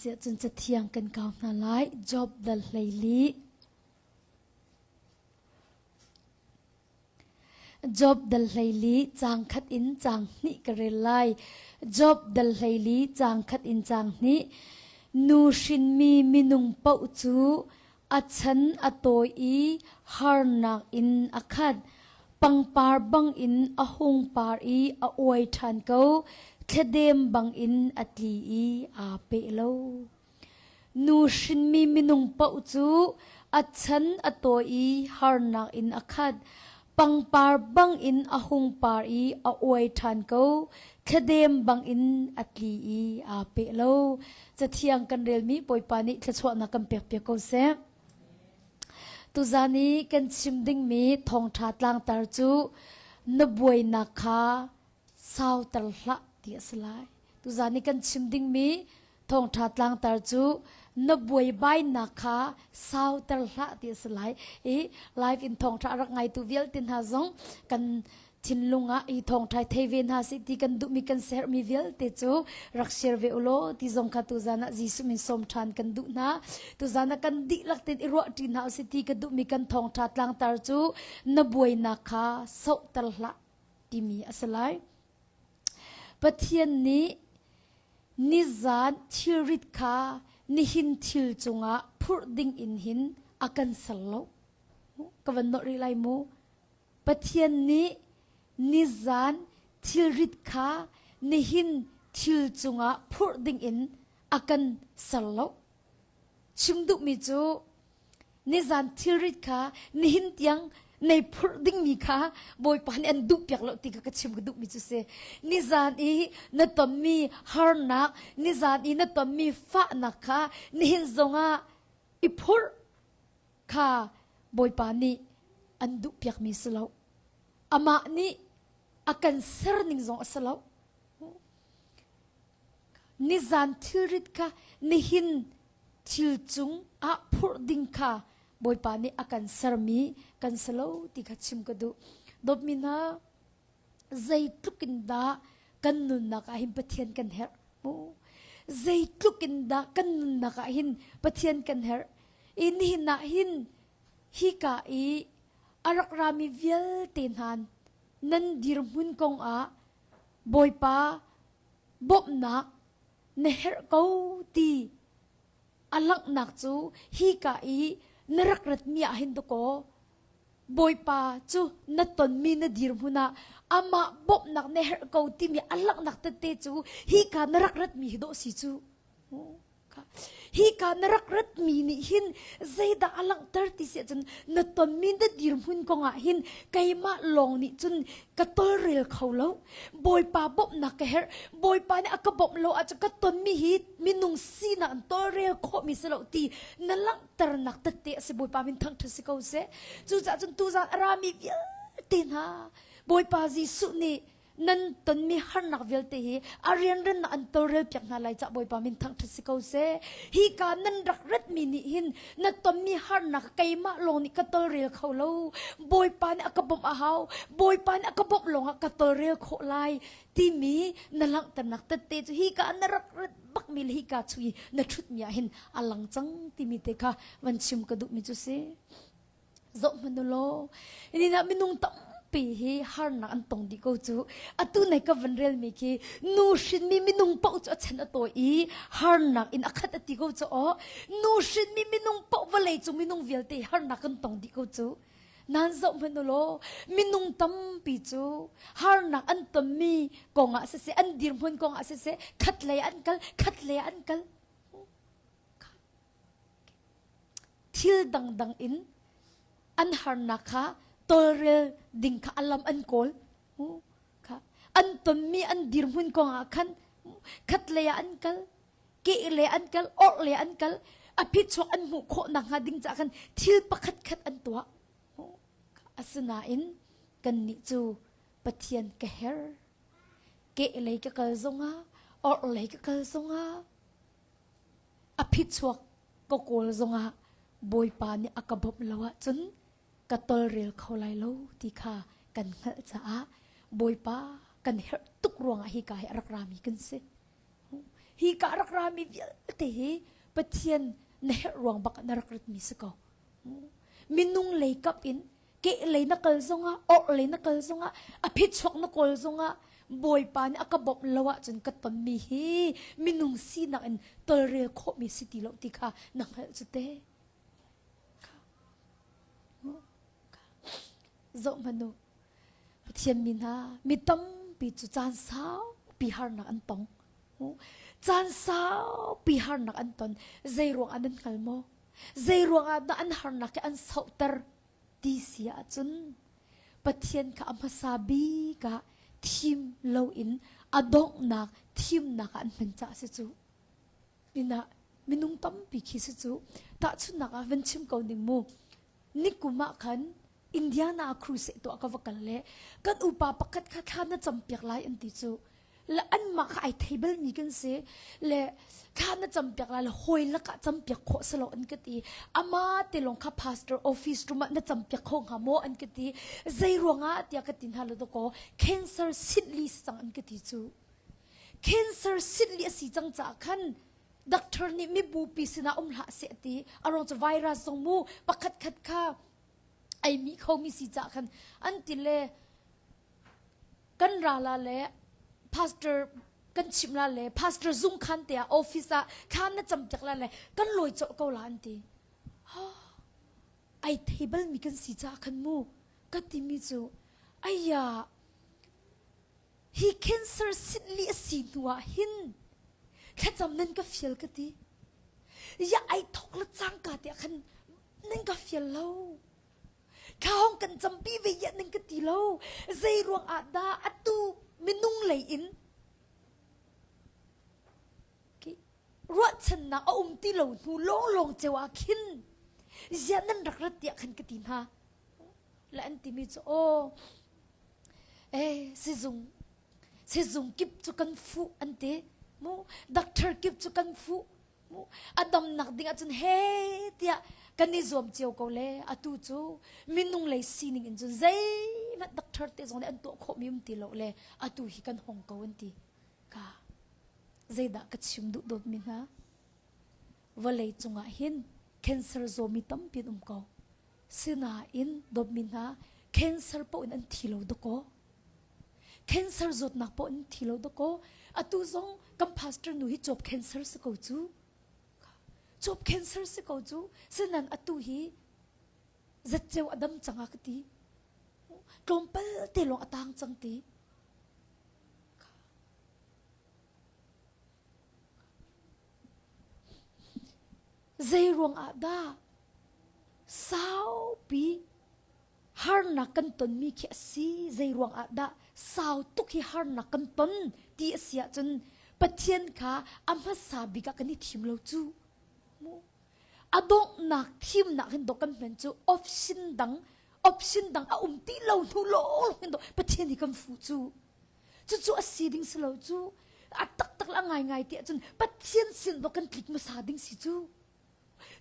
Siahcun cathiang kan kau hna lai. Job dal 14. Job dal 14 caang khat in caang hnih ka rel lai. Job dal 14 caang khat in caang hnih. Nu hrinmi minung paoh cu a chan a tawi i harnak in a khat. Pangpar bangin a hung par i a uai ṭhan ko, thladem bangin a tli i aa peh lo. Nu hrinmi minung paoh cu a chan a tawi i harnak in a khat. Pangpar bangin a hung par i a uai ṭhan ko, thladem bangin a tli i aa peh lo. Cathiang kan relmi Bawipa nih thluachuahnak kan pekpiak ko seh. Tuzan i kan chim dingmi thawngṭha tlangtar cu na buainak kha sauter hlah ti a si lai. Tuzan i kan chim dingmi thawngṭha tlangtar cu na buaibainak kha sauter hlah ti a si lai. I live in thawngṭha a rak ngaitu vialte hna zong kan thinlung ah hi thawngṭha thei ve hna sih ti kan duhmi kan sermi vialte cu rak share ve ulaw ti zong kha tuzan ah Jesuh min sawm ṭhan kan duh hna. Tuzan ah kan dihlak tein i ruah ṭi hna usih ti ka duhmi kan thawngṭha tlangtar cu na buainak kha sohter hlah timi a si lai. Pathian nih nizan thilrit kha nihin thil cungah phurh ding in hin a kan ser lo. Ka van nolh rih lai mu. Pathian nih nizan thilrit kha nihin thil cungah phurh dingin a kan ser lo. Chim duhmi cu nizan thilrit kha nihin tiang nei phurh dingmi kha Bawipa nih an duhpiak lo ti kha ka chim ka duhmi cu si. Nizan i na tonmi harnak, nizan i na tonmi fahnak kha nihin zongah i phurh kha Bawipa nih an duhpiakmi si lo. Amah nih a kan ser ning zong a si lo. Nizan thilrit kha nihin thil cung ah phurh ding kha Bawipa nih a kan sermi kan si lo ti kha chim ka duh. Dawtmi hna, zeitluk in dah kan nunnak ah hin Pathian kan herh mu. Zeitluk in dah kan nunnak ah hin Pathian kan herh. I nihin ah hin hika i a rak rami vialte hna nan dirhmun kong ah Bawipa bawmhnak na herh ko ti a langhnak cu hika i na rak ratmi ah hin dakaw Bawipa cu na tonmi na dirhmun ah amah bawmhnak na herh ko timi a langhnak tete cu hika na rak ratmi hi dawh si cu. Hika na rak ratmi nih hin zeidah a langhter ti si ahcun na tonmi na dirhmun kongah hin keimah lawng nih cun ka tolrel kho lo. Bawipa bawmhnak ka herh. Bawipa nih a ka bawmh lo ahcun ka tonmi hi minung sinak in tolrel khawhmi si lo ti na langhternak tette a si. Bawipa min thangṭhat si ko seh. Cucaah cun tuzaan a rami vialte hna Bawipa Jesuh nih nan tonmi harnak vialte hi a rianrennak an tawlrel piak hna lai cah Bawipa min thangṭhat si ko seh. Hi ka nan rak ratmi nih hin na tonmi harnak keimah lawng nih ka tawlrel kho lo. Bawipa nih a ka bawmh a hau. Bawipa nih a ka bawmh lawngah ka tawlrel khawh lai timi na langhternak tette cu hi ka na rak rat bakmi le hi ka chung i na ṭhutmi ah hin a lang cang timi te kha van chim ka duhmi cu si. Zoh hmanh u law, ni ah minung tampi hi harnak an tong dih ko cu. Atu nai ka van relmi khi nu hrinmi minung paoh cu a chan a tawi i harnak in a khat a ti ko cu aw. Nu hrinmi minung paoh vawlei cung minung vialte harnak kan tong dih ko cu. Nan zoh hmanh u law, minung tampi cu harnak an tonmi kong ah siseh, an dirhmun kong ah siseh, khat lei an kal, khat lei an kal. Thil dangdang in an harnak kha tawlrel ding kha a lam an kawl. Kha an tonmi an dirhmun kong ah khan khatlei ah an kal, kehlei an kal, orhlei an kal, a phichuak an hmuh khawh nakhnga ding caah khan thil pakhat khat an tuah. Asinain kannih cu Pathian ka herh. Kehlei ka kal zongah, orhlei ka kal zongah, a phichuak ka kawl zongah Bawipa nih a ka bawmh lo ahcun ka tolrel kho lai lo ti kha kan hngalh caah Bawipa kan herh tuk ruangah hika hi a rak rami kan si. Hi ka rak rami vialte hi Pathian na herh ruang bak na rak rat mi si ko. Minung lei kap in ke lei na kal zongah or lei na kal zongah a phichuak na kawl zongah Bawipa nih a ka bawmh lo ahcun ka tonmi hi minung sinak in tolrel khawhmi si ti lo ti kha na hngalh cu te. Zoh hmanh u. Pathian mi hna mi tampi cu caan saupi harnak an tong. Caan saupi harnak an ton. Zei ruang ah nan hngal maw? Zei ruang ah dah an harnak hi an sauhter ti si ahcun Pathian kha a hmasa bik ah thim loin a donghnak thimnak ah an hman caah si cu. Pinah minung tampi khi si cu tahchunhnak ah van chim ko ning mu. Nikum ah khan Indiana crusade tuah ka va kal le kan upa pakhat kha thla na campiak lai an ti cu le anmah kha ai thei balmi kan si le thla na campiak lai le hawi lakah campiak khawh si lo an ka ti ama te lawng kha pastor office room ah na campiak kho hnga maw an ka ti zei ruangah tiah ka ti hna lo dakaw cancer sitli si cang an ka ti cu cancer sitli a si cang caah khan doctor nih mibupi sinah um hlah seh ti a ruang cu virus zong mu pakhat khat kha ai mi khomi si cah khan an ti le kan ra la le pastor kan chim la le pastor zung khan te ah office ah thla na cam piak la le kan lawi colh ko la an ti ai thei bal mi kan si ca khan mu ka ti mi cu ayya hi cancer sitli a si hnu ah hin thlacam nan ka fial ka ti ya ai thok la cangka te ah khan nan ka fial lo Thla kan campi ve ya nan ka ti lo. Zei ruang ah dah atu minung lei in ruahchannak a um ti lo hnu lawnglawng ceu ah khin ziah nan rak rat tiah khan ka ti hna. Le an timi cu aw eh sizung sizung kip cu kan fuh an ti mu doctor kip cu kan fuh A damnak ding ahcun he tiah kan i zuam cio ko le atu cu minung lei sining in cun zeihmanh doctor te zong nih an tuah khawhmi um ti lo le atu hi kan hong ko an ti. Ka zeidah ka chim duh dawtmi hna vawlei cungah hin cancer zawmi tampi an um ko. Sinain dawtmi hna cancer paoh in an thi lo dakaw. Cancer zawtnak paoh in thi lo dakaw. Atu zong kan pastor nu hi cawp cancer si ko cu. Cawp cancer si ko cu. Sinan atu hi zatceu a dam cang a ka ti. Tlawmpal te lawng a tang cang ti. Zei ruang ah dah saupi harnak kan tonmi khi a si zei ruang ah dah sau tuk hi harnak kan ton ti a si ahcun Pathian kha a hmasa bik ah kan i thim lo cu mu a donghnak thimnak hin dawh kan hman cu option dang option dang a um ti lo hnu lawng hin dawh Pathian hi kan fuh cu cucu a si ding si lo cu a taktak le a ngaingai ti ahcun Pathian sin dawh kan tlik hmasa ding si cu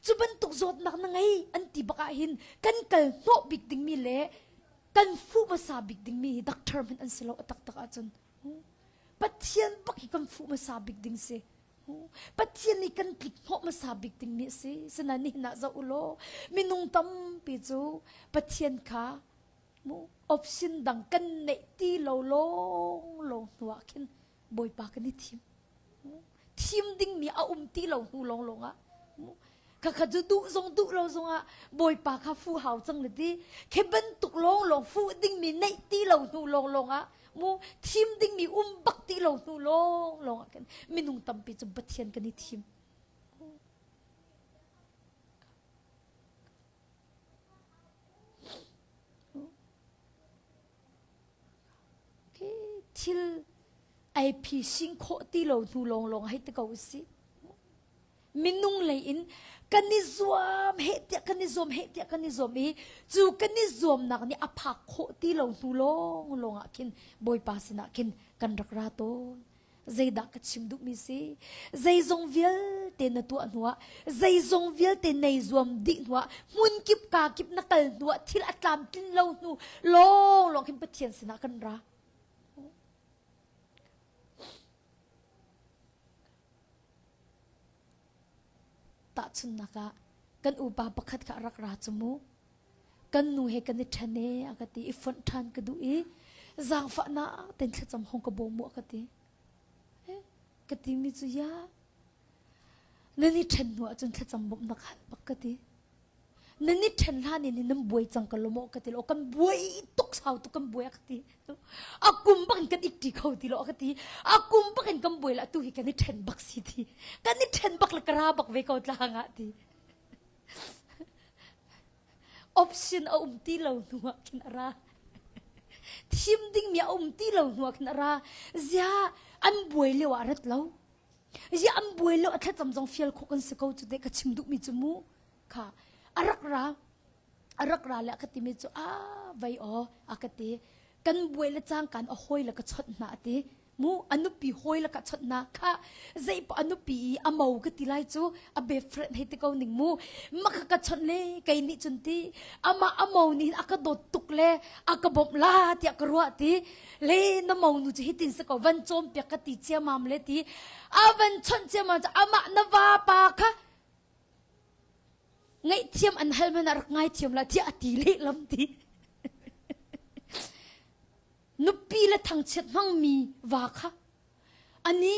Cu bantuk zawtnak na ngei an ti bak ah hin kan kal hnawh bik dingmi le kan fuh hmasa bik dingmi hi doctor hmanh an si lo a taktak ahcun. Pathian bak hi kan fuh hmasa bik ding si. Pathian nih kan tlik hnawh hmasa bik dingmi a si. Sinain nihin ah zoh u law minung tampi cu Pathian kha mu option dang kan neih ti lo lawng lawng hnu ah khin Bawipa kan i thim. Thim dingmi a um ti lo hnu lawnglawng ah khakha cu duh zong duh lo zongah Bawipa kha fuh hau cang na ti. Khi bantuk lawnglawng fuh dingmi neih ti lo hnu lawnglawng ah mu thim dingmi um bak ti lo hnu lawnglawng ah khin minung tampi cu Pathian kan i thim. Thil ai phi sing khawh ti lo hnu lawnglawng hei ti ko usih. Minung lei in kan i zuam heh tiah kan i zuam heh tiah kan i zuam i cu kan i zuamnak nih a phak khawh ti lo hnu lawnglawng ah khin Bawipa sinah khin kan rak ra tawn. Zeidah ka chim duhmi si? Zeizong vialte na tuah hnuah, zeizong vialte nei zuam dih hnuah, hmun kip ka kip na kal hnuah, thil a tlamtlin lo hnu lawnglawng khin Pathian sinah kan ra. Tahchunhnak ah kan upa pakhat kha a rak ra cu mu. Kan nu he kan i ṭhen e a ka ti i fonh ṭhan ka duh i zaangfahnak ten thlacam hong ka bawm mu a ka ti. Eh, ka timi cu ya nan i ṭhen hnu ahcun thlacam bawmhnak hal bak ka ti. Nan i ṭhen hlan in nan buai cang ka lo maw ka ti lo kan buai tuk sau tuk kan buai a ka ti. A kum bak in kan ikṭi kho ti lo a ka ti. A kum bak in kan buai la tu hi kan i ṭhen bak si ti. Kan i ṭhen bak le ka ra bak ve ko tlang ah ti. Option a um ti lo hnu ah khin a ra. Thim dingmi a um ti lo hnu ah khin a ra. Zia an buai lio ah rat lo. Zia an buai lio a thlacam zong fial khawh kan si ko cu te ka chim duhmi cu mu. Kha a rak ra. A rak ra le a ka timi cu a vei aw a ka ti. Kan buai le cangkan a hawi le ka chawnh hna a ti. Mu a nupi hawi le ka chawnh hna kha zei pa a nupi i a mo ka ti lai cu a best friend hei ti ko ning mu. Ma kha ka chawnh le kei nih cun ti amah a mo nih a ka dawt tuk le a ka bawmh la tiah ka ruah ti. Le na mo nu cu hitin si ko van cawm piak ka ti ciamam le ti. A van chawnh ciamam cu amah na vapa kha ngaihthiam an hal man ah rak ngaithiam la tiah a ti lehlam ti. Nupi le thangchiat hmangmi va kha ani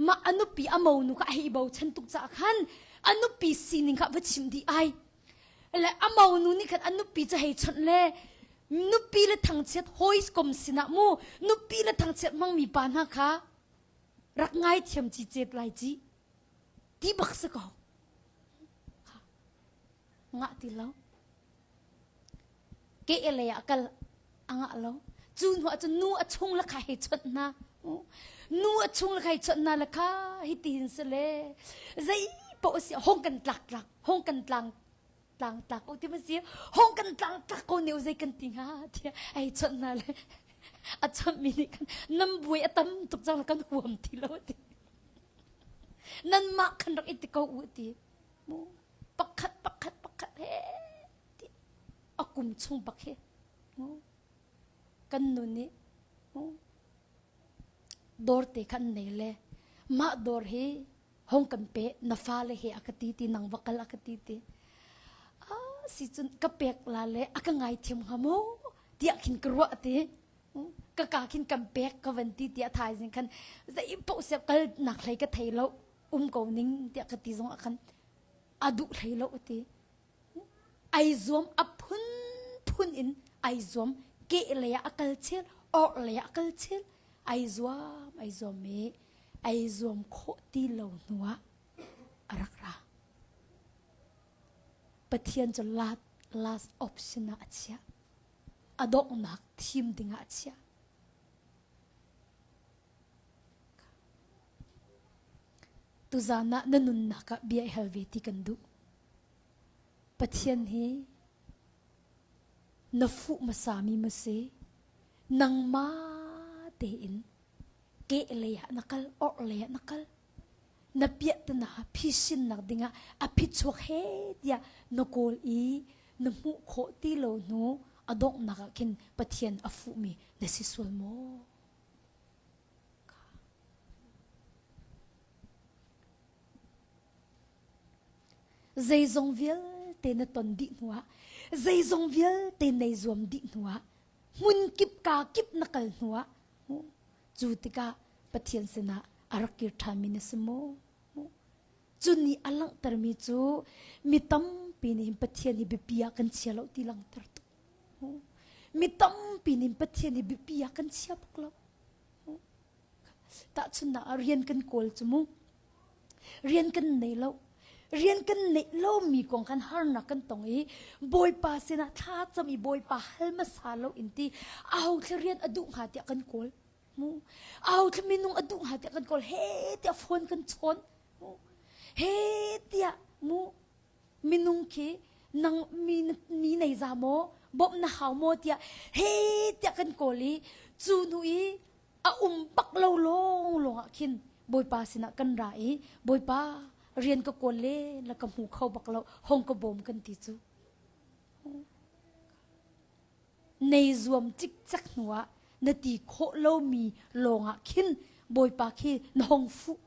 mah a nupi a monu kha a hei bochan tuk caah khan a nupi sining kha va chim dih ai. Le a monu nih khan a nupi cu hei chawnh le nupi le thangchiat hawi kom sinah mu nupi le thangchiat hmangmi pa hna kha rak ngaithiam ci cep lai ci. Ti bak si ko. Ngah ti lo. Ke lei ah kal a ngah lo. Cu hnu ah cun nu a chung le kha hei chawnh hna. Nu a chung le kha hei chawnh hna le kha hi ti hin si le zei paoh si hong kan tlak tlak hong kan tlang tlang tlak ko ti ma si hong kan tlang tlak ko ne zei kan ti hnga tiah ai chawnh hna le a chawnh mi nih khan nam buai a tam tuk cang kan huam ti lo ti Nanmah khan rak i ti ko u ti. Mu pakhat pakhat pakhat he ti a kum chung bak hi. Mu kan nu nih mu dawr te khan nei le mah dawr hi hong kan pe na fale he a ka ti ti nang va kal a ka ti ti. Ah si cun ka pek la le a ka ngai thiam hnga maw tiah khin ka ruah ti. Ka ka khin kan pek ka van ti tiah thaizing khan zei paoh siap kal nak hlei ka thei lo um ko ning tiah ka ti zong ah khan a duh hlei lo ti ai zuam a phun phun in ai zuam ke lei ah a kal chel or lei ah a kal chel ai zuam ai zuam i ai zuam khawh ti lo hnu ah a rak ra Pathian cu last option ah a chiah a donghnak thim dingah a chiah. Tuzan ah na nunnak ah bia i hal ve ti kan duh. Pathian hi na fuh hmasami ma si, nangmah tein ke lei ah na kal, orh lei ah na kal. Na piahtana phisinnak dingah a phichuak he tiah na kawl i na hmuh khawh ti lo hnu a donghnak ah khin Pathian a fuhmi na si sual maw? Zeizong vialte na ton dih hnuah, zeizong vialte nei zuam dih hnuah, hmun kip ka kip na kal hnuah, cu tikah Pathian sinah a rak kir ṭhanmi na si maw? Cu nih a langhtermi cu mi tampi nih Pathian hi biapi ah kan chia lo ti langhter tuk. Mi tampi nih Pathian hi biapi ah kan chia bak lo. Tahchunhnak ah rian kan kawl cu mu. Rian kan nei lo. Rian kan neih lomi kong kan harnak kan tong i Bawipa sinah thla cam i Bawipa hal hmasa lo in ti aho thla rian a duh hnga tiah kan kawl. Mu. Aho thla minung a duh hnga tiah kan kawl. He tiah phone kan chawn. Mu. He tiah mu minung khi nang mi mi nei za maw bawmh na hau maw tiah he tiah kan kawl i cu hnu i a um bak lo lawng lawng ah khin Bawipa sinah kan ra i Bawipa rian ka kawl le la ka hmu kho bak lo hong ka bawm kan ti cu nei zuam cikcek hnu ah na ti khawh lomi lawng ah khin Bawipa khi na hong fuh.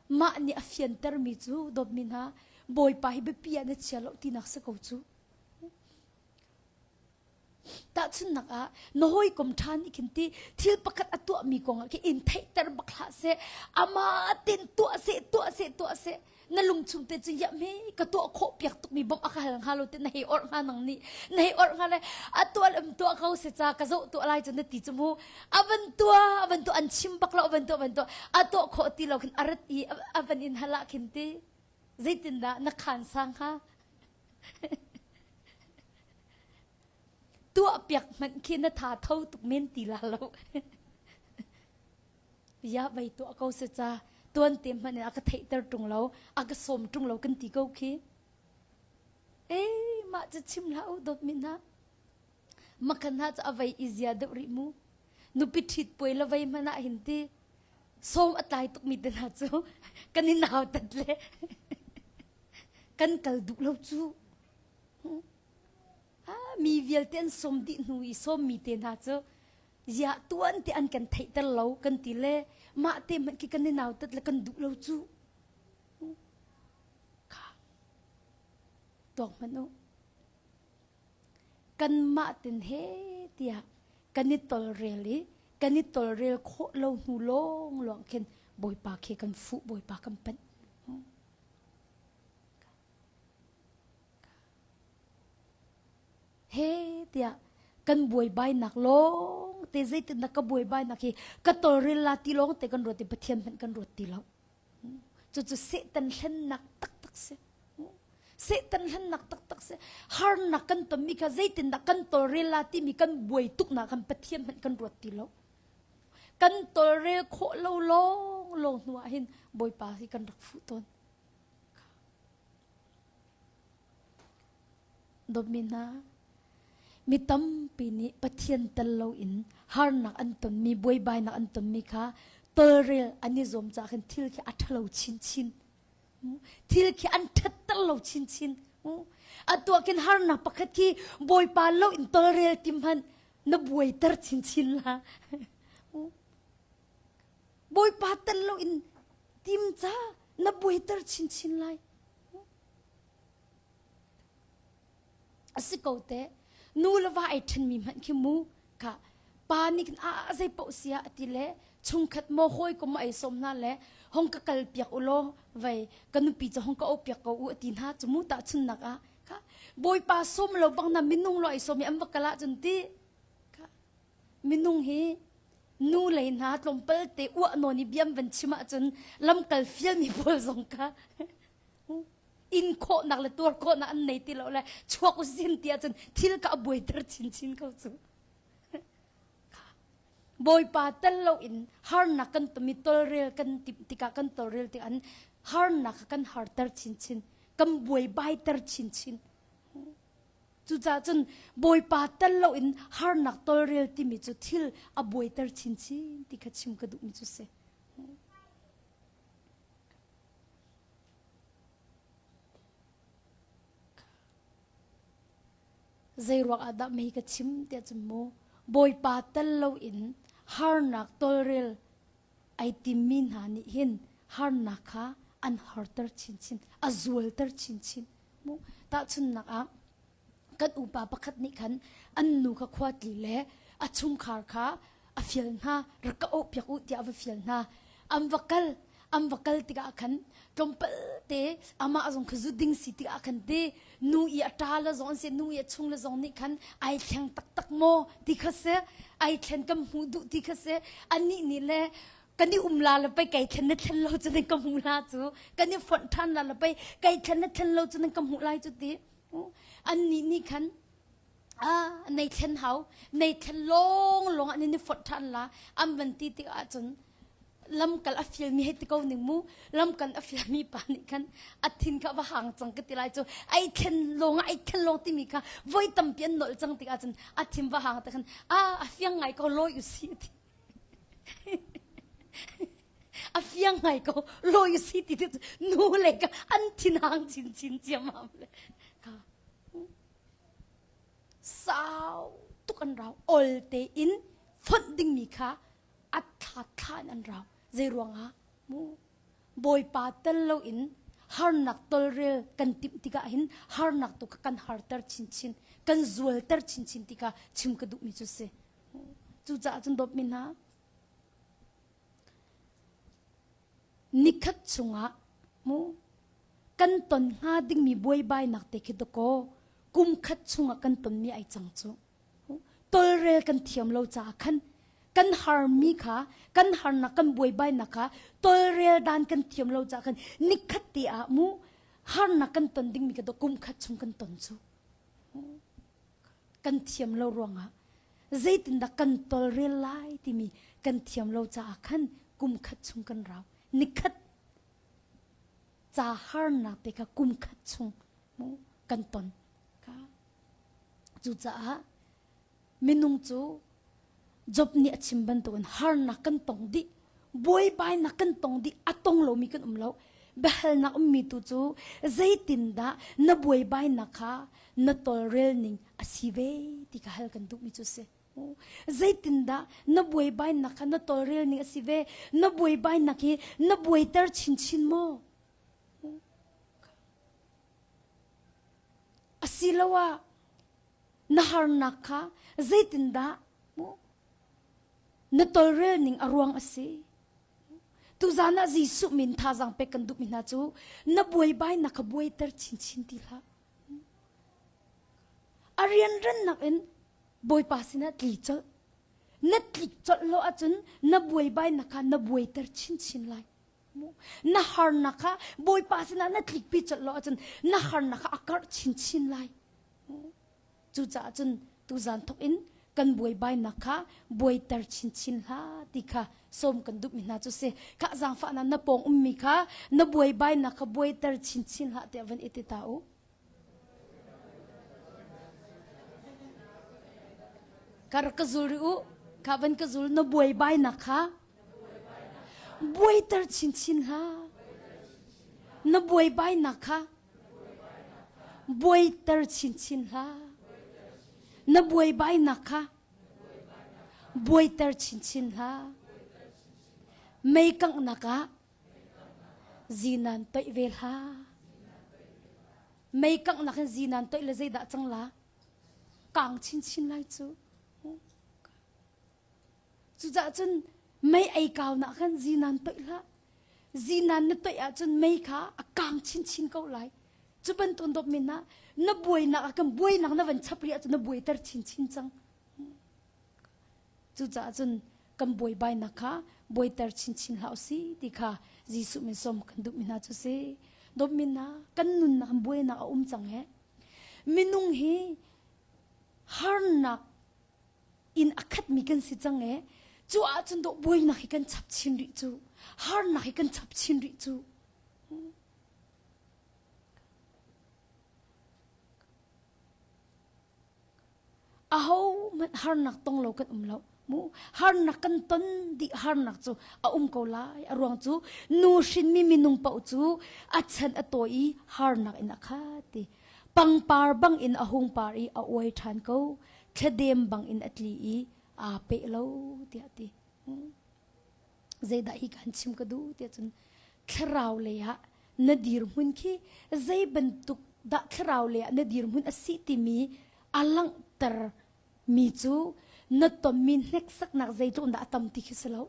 Mah nih a fiantermi cu dawtmi hna Bawipa hi biapi ah na chia lo tinak si ko cu. Tahchunhnak ah na hawikom ṭha nih khin ti thil pakhat a tuahmi kong ah khin in theihter bak hlah seh amah ten tuah seh tuah seh tuah seh na lungchung te cu ya me ka tuah khawh piak tukmi bawmh a ka hal hnga lo te na hei orh hnga nang nih na hei orh hnga le a tuah le um tuah ko se ca ka zoh tuah lai cu na ti cu mu a van tuah a van tuah an chim bak lo a van tuah a van tuah a tuah khawh ti lo khin a rat i a van in hal ah khin ti zeitindah na khan sang hnga Tuah piak hmanh khi na tha tho tuk men ti la lo. Ya vei tuah ko se ca tuan te hmanh in a ka theihter ṭung lo, a ka sawm ṭung lo kan ti ko khi. Eh, mah cu chim hlah u dawtmi hna. Makhan hna cu a vei i zia deuh rih mu. Nupi ṭhit puai la vei hmanh ah hin ti sawm a tlai tukmi te hna cu kan i nautat le kan kal duh lo cu. Mi vialte an sawm dih hnu i sawmmi te hna cu ziah tuan te an kan theihter lo kan ti le mah te hmanh khi kan i nautat le kan duh lo cu. Kha tuak hmanh u. Kanmah tin he tiah kan i tolrel i kan i tolrel khawh lo hnu lawng lawng khin Bawipa khi kan fuh Bawipa kan panh. He tiah kan buaibainak lawng te zeitindah ka buaibainak hi ka tolrel la ti lawng te kan ruat i Pathian hmanh kan ruat ti lo. Cucu Satan hlennak taktak si. Satan hlennak taktak si. Harnak kan tonmi kha zeitindah kan tolrel la timi kan buai tuknak kan Pathian hmanh kan ruat ti lo. Kan tolrel khawh lo lawng lawng hnu ah hin Bawipa hi kan rak fuh tawn. Dawtmi hna, mi tampi nih Pathian tel loin harnak an tonmi, buaibainak an tonmi kha tolrel an i zuam caah khin thil khi a ṭhalo chinchin. Thil khi an ṭhatter lo chinchin. Atu ah khin harnak pakhat khi Bawipa lo in tolrel ti hmanh na buaiter chinchin la. Bawipa tel loin tim ca na buaiter chinchin lai. A si ko te nu le va ai ṭhenmi hmanh khi mu kha pa nih khin a zei paoh sia a ti le chungkhat maw hawikom maw ei sawm hna le hong ka kal piak u law vei ka nupi cu hong ka o piak ko u a ti hna cu mu tahchunnak ah kha bawipa sawm lo bang na minung lo ai sawm i an va kal ahcun ti kha minung hi nu lei hna tlawmpal te uah nawn i biam van chim ahcun lamkal fialmi pawl zong kha in khawhnak le tuar khawhnak an nei ti lo le chuak usin ti ahcun thil ka a buaiter chinchin ko cu. Bawipa tel loin harnak kan tumi tolrel kan timh tikah kan tolrel tik an harnak kha kan harter chinchin kan buaibaiter chinchin Cucaah cun Bawipa tel loin harnak tolrel timi cu thil a buaiter chinchin ti kha chim ka duhmi cu si. Zei ruang ah dah mei ka chim tiah cun mu Bawipa tel loin harnak tolrel ai timmi hna nih hin harnak kha an harter chinchin a zualter chinchin mu tahchunhnak ah kan upa pakhat nih khan an nu kha khua tli le a chungkhar kha a fial hna rak ka awh piak u tiah a va fial hna an va kal an va kal tikah khan tlawmpal te amah zong kha zu ding si tikah khan te nu i a ṭa le zong an si nu i a chung le zong nih khan ai thleng taktak maw ti kha si ai thlen kan hmuh duh ti kha si anih nih le kan i um la le pei kai thlen na thlen lo cu nan ka hmuh la cu kan i fonh ṭhan la le pei kai thlen na thlen lo cu nan ka hmuh lai cu ti annih nih khan ah nei thlen hau nei thlen lawng lawng an i fonh ṭhan la an van ti tikah cun lamkal a fialmi hei ti ko ning mu lamkal a fialmi pa nih khan a thin kha va hang cang ka ti lai cu ai thlen lawng ai thlen lawng timi kha voi tampi an nolh cang tikah cun a thin va hang te khan a a fiang ngai ko lawi u si ti a fiang ngai ko lawi u si ti ti nu le ka an thin hang chin chin ciamam le ka sau tuk an rau ol te in fonh dingmi kha a thla thla in an rau zei ruangah mu. Bawipa tel loin harnak tolrel kan timh tikah hin harnak tu kha kan harter chinchin, kan zualter chinchin ti kha chim ka duhmi cu si. Cucaah cun dawtmi hna, nikhat chungah mu kan ton hnga dingmi buaibainak te khi dakaw kum khat chungah kan tonmi ai cang cu. Tolrel kan thiam lo caah khan kan harmi kha kan harnak kan buaibainak kha tolrel dan kan thiam lo caah khan nikhat te ah mu harnak kan ton dingmi kha kum khat chung kan ton cu kan thiam lo ruangah zeitindah kan tolrel lai timi kan thiam lo caah khan kum khat chung kan rau nikhat ca harnak te kha kum khat chung mu kan ton ka Cucaah minung cu Job nih a chim bantukin harnak kan tong dih, buaibainak kan tong dih, a tong lomi kan um lo. Biahalnak ummi tu cu zeitindah na buaibainak kha na tawlrel ning a si ve ti kha hal kan duhmi cu si. Zeitindah na buaibainak kha na tawlrel ning a si ve? Na buaibainak hi na buaiter chinchin maw? Asiloah na harnak kha zeitindah na tolrel ning a ruang a si. Tuzan ah Jesuh min thazaang pek kan duhmi hna cu na buaibainak kha buaiter chinchin ti hlah. A rianrannak in Bawipa sinah tli colh. Na tlik colh lo ahcun na buaibainak kha na buaiter chinchin lai. Na harnak kha Bawipa sinah na tlikpi colh lo ahcun na harnak kha a karh chinchin lai. Cucaah cun tuzan thawk in kan buaibainak kha buaiter chinchin hlah ti kha sawm kan duhmi hna cu si. Khah zaangfahnak na pawng ummi kha na buaibainak kha buaiter chinchin hlah tiah van i ti ta u. Ka rak ka zul rih u. Kha van ka zul na buaibainak kha Buaiter chinchin hlah. Na buaibainak kha buaiter chinchin hlah. Na buaibainak kha buaiter chinchin hlah. Mei kanghnak ah zinan toih ve hlah. Mei kanghnak in zinan toih le zeidah cang la? Kang chinchin lai cu. Cucaah cun mei ei kaunak khan zinan toih hlah. Zinan na toih ahcun mei kha a kang chinchin ko lai. Cu bantuk dawp men ah na buainak ah kan buainak na van chap rih ahcun na buaiter chinchin cang. Cucaah cun kan buaibainak kha buaiter chinchin hlah usih ti kha Jesuh min sawm kan duhmi hna cu si. Dawtmi hna, kan nunnak buainak a um cang he. Minung hi harnak in a khatmi kan si cang e cu ahcun dawh buainak hi kan chap chin rih cu harnak hi kan chap chin rih cu aho hmanh harnak tong lo kan um lo mu harnak kan ton dih harnak cu a um ko lai a ruang cu nu hrinmi minung paoh cu a chan a tawi i harnak in a khat ti pangpar bang in a hung par i a uai ṭhan ko thladem bang in a tli i aa peh lo tiah ti zeidah hi kan chim ka duh tiah cun thlarau lei ah na dirhmun khi zei bantuk dah thlarau lei ah na dirhmun a si timi a langhter mi cu na tonmi hneksaknak zeitluk dah a tam ti khi si lo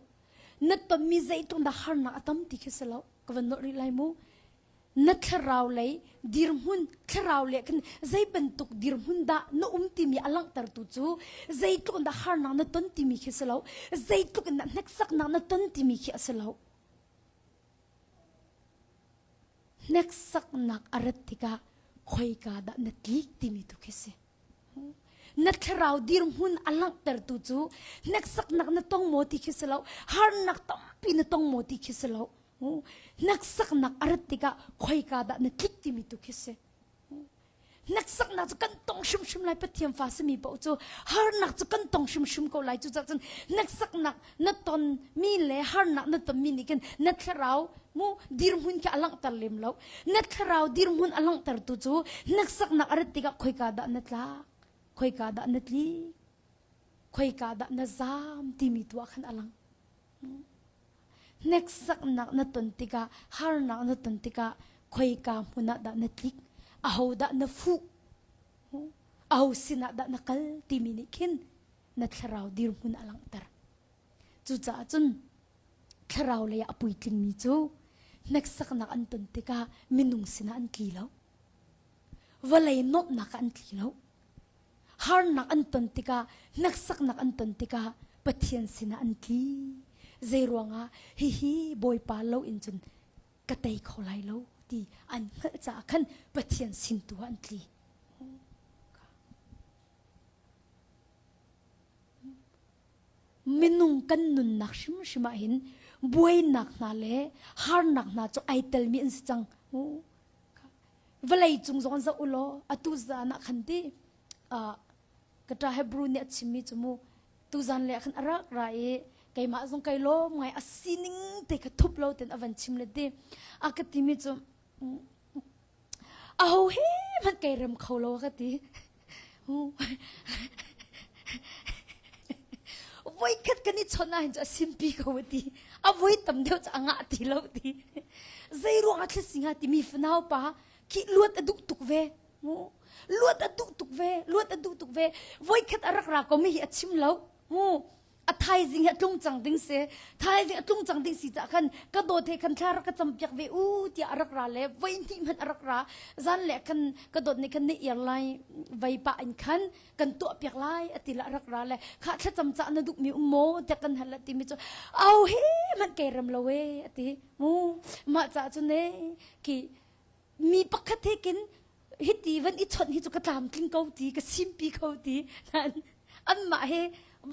na tonmi zeitluk dah harnak a tam ti khi si lo ka van nolh rih lai mu na thlarau lei dirhmun thlarau le khan zei bantuk dirhmun dah na um timi a langhtertu cu zeitluk in dah harnak na ton timi khi si lo zeitluk in dah hneksaknak na ton timi khi a si lo hneksaknak a rat tikah khoika dah na tlik timi tu khi si na thlarau dirhmun a langhtertu cu hneksaknak na tong maw ti khi si lo harnak tampi na tong maw ti khi si lo Hneksaknak a rat tikah khoika dah na tlik timi tu khi si. Hneksaknak cu kan tong hrimhrim lai Pathian fa simi paoh cu harnak cu kan tong hrimhrim ko lai cucaah cun hneksaknak na ton mi le harnak na ton mi nih khin na thlarau mu dirhmun khi a langhter lem lo na thlarau dirhmun a langhtertu cu hneksaknak a rat tikah khoika dah na tlak khoika dah na tlik khoika dah na zaam timi tu ah khan a lang. Hneksaknak na ton tikah, harnak na ton tikah khoika hmun ah dah na tlik? Aho dah na fuh? Aho sinah dah na kal timi nih khin na thlarau dirhmun a langhter. Cucaah cun thlarau lei ah a puitlingmi cu hneksaknak an ton tikah minung sinah an tli lo. Vawlei nuamhnak ah an tli lo. Harnak an ton tikah, hneksaknak an ton tikah Pathian sinah an tli. Zeiruangah hihi Bawipa lo in cun ka tei kho lai lo ti an hngalh caah khan Pathian sin tu ah an tli. Minung kan nunnak hrimhrim ah hin buainak hna le harnak hna cu ai telmi an si cang. Vawlei cung zong zoh u law atu zan ah khan ti ka ṭa Hebrew nih a chimmi cu mu tuzan le khan a rak ra i keimah zong kai lawm ngai a sining te kha thup lo ten a van chim le ti a ka timi cu aho he hmanh kai rem kho lo ka ti voikhat kan i chawnh ahhin cu a simpi ko ti a voi tam deuh cu a ngah ti lo ti zei ruang ah thlasing ah timi fanau pa khi luat a duh tuk ve luat a duh tuk ve luat a duh tuk ve voikhat a rak ra ko mi hi a chim lo mu a thaizing hi a tlung cang ding si thaizing a tlung cang ding si cah khan ka dawt he khan thla rak ka cam piak ve u tiah a rak ra le voi hnih hmanh a rak ra zan le khan ka dawt nih khan ni ir lai vei pah in khan kan tuah piak lai a ti la a rak ra le kha thlacam cah na duh mi um maw tiah kan hal ti mi cu au he hmanh kei rem lo e a ti mu mah cah cu ne ki mi pakhat he kin hiti van i chawnh hi cu ka tlamtling ko ti ka simpi ko ti anmah he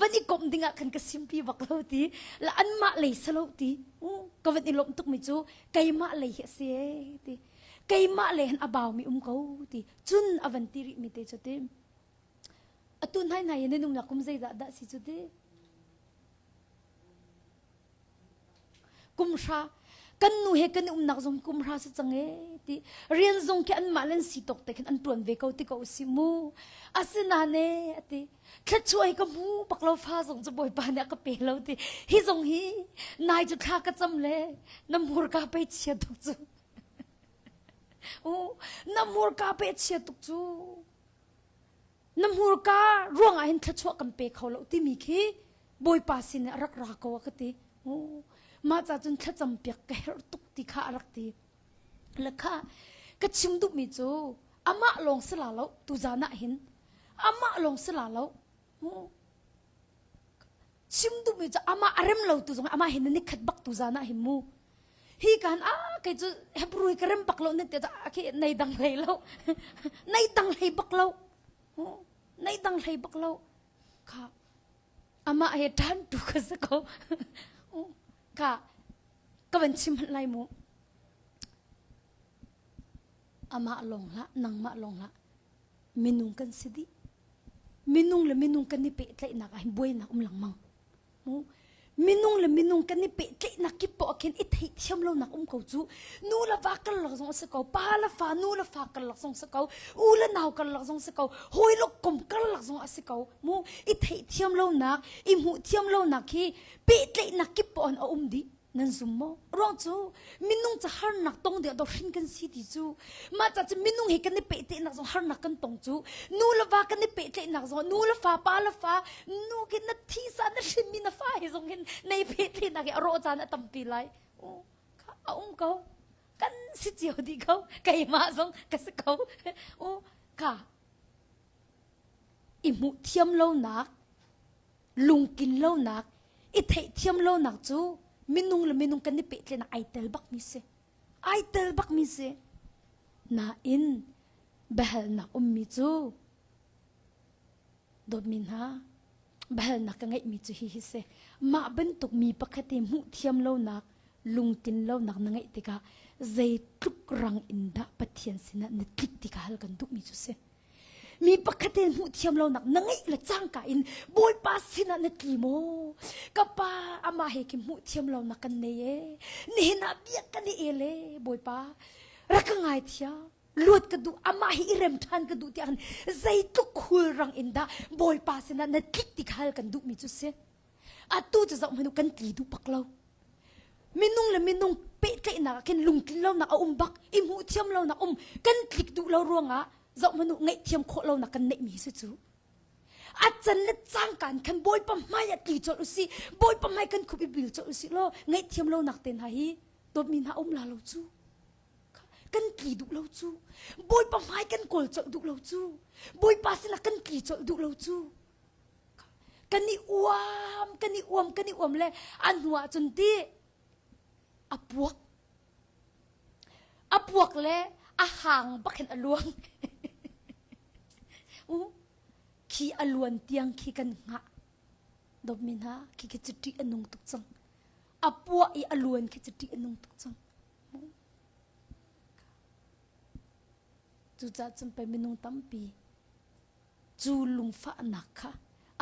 van i komh ding ah khan ka simpi bak lo ti la anmah lei salo ti ka van i lawmh tuk mi cu keimah lei hi a si e ti keimah lei han a bau mi um ko ti cun a van ti rih mi te cu ti atu hnai hnai in nung kum zeidah dah si cu ti Kumhra kan nu he kan i umnak zong kumhra si cang e ti rian zong khi anmah len si tawk te khin an tuan ve ko ti ko si mu asinain e ati thluachuah hi ka hmu bak lo fa zong cu bawipa nih a ka pe lo ti hi zong hi nai cu thla ka cam le na hmurka pe chia tuk cu u na hmurka pe chia tuk cu na hmurka ruangah hin thluachuah kan pe kho lo timi khi Bawipa sin a rak ra ko a ka ti. Mah ca cun thlacam piak ka herh tuk ti kha a rak ti. Le kha ka chim duhmi cu amah lawng si la lo tuzan ah hin amah lawng si la lo chim duhmi cu amah a rem lo tu zong amah hin ni khat bak tuzan ah hin mu hi kan a kei cu Hebrew ka rem bak lo ne te khi nei dang hlei lo nei dang hlei bak lo nei dang hlei bak lo kha amah he ṭan tu ka si ko ka ka van chim hmanh lai mu amah lawng hlah nangmah lawng hlah minung kan si dih minung le minung kan i pehtlaihnak ah hin buainak um lengmang Minung le minung kan i pehtlaihnak kip poah khin i theihthiam lonak um ko cu. Nu le va karlak zong a si ko, pa le fa, nu le fa karlak zong si ko, u le nau karlak zong si ko, hawi le kom karlak zong a si ko. Mu i theihthiam lonak, i hmuhthiam lonak hi pehtlaihnak kip poah in a um dih. Nan zum maw? Ruang cu minung ca harnak tong ding do hrin kan si ti cu mah ca cu minung he kan i pehtlaihnak zong harnak kan tong cu nu le va kan i pehtlaihnak zong nu le fa pa le fa nu khi na thisa na hrinmi na fa he zong hin nei pehtlaihnak hi a rawh caan a tampi lai a um ko kan si cio dih ko keimah zong ka si ko u ka i hmuh thiam lonak lungkin lonak i theihthiam lonak cu minung le minung kan i pehtlaihnak ai tel bakmi si ai tel bakmi si nain biahalnak ummi cu dawtmi hna biahalnak ka ngeihmi cu hi hi si mah bantuk mi pakhat i hmuh thiam lonak lungtin lonak na ngeih tikah zeitluk rang in dah Pathian sinah na tlik ti kha hal kan duhmi cu si Mi pakhat in hmuh thiam lonak na ngeih le cangka in Bawipa sinah na tli maw? Ka pa amah he khi hmuh thiam lonak kan nei e. Nihin ah biak kan i el e Bawipa. Rak ka ngai thiam. Luat ka duh amah hi i rem ṭhan ka duh tiah khan zeitluk khulrang in dah Bawipa sinah na tlik ti kha hal kan duhmi cu si. Atu cu zoh hmanh u kan tli duh bak lo. Minung le minung pehtlaihnak ah khin lungtlin lonak a um bak, i hmuh thiam lonak um, kan tlik duh lo ruangah zoh hmanh u ngaihthiam khawh lonak kan neihmi si cu. A can le cangkan khan Bawipa hmai ah tli colh usih, Bawipa hmai kan khup i bil colh usih law ngaihthiam lonak te hna hi dawtmi hna um la lo cu. Kan tli duh lo cu. Bawipa hmai kan kawl colh duh lo cu. Bawipa sinah kan tli colh duh lo cu. Kan i uam, kan i uam, kan i uam le a hnu ah cun ti a puak. A puak le a hang bak hin a luang. U khi a luan tiang khi kan hngah. Dawtmi hna, khi khi cu ṭih a nung tuk cang. A puah i a luan khi cu ṭih a nung tuk cang. Cucaah cun pei minung tampi cu lungfahnak kha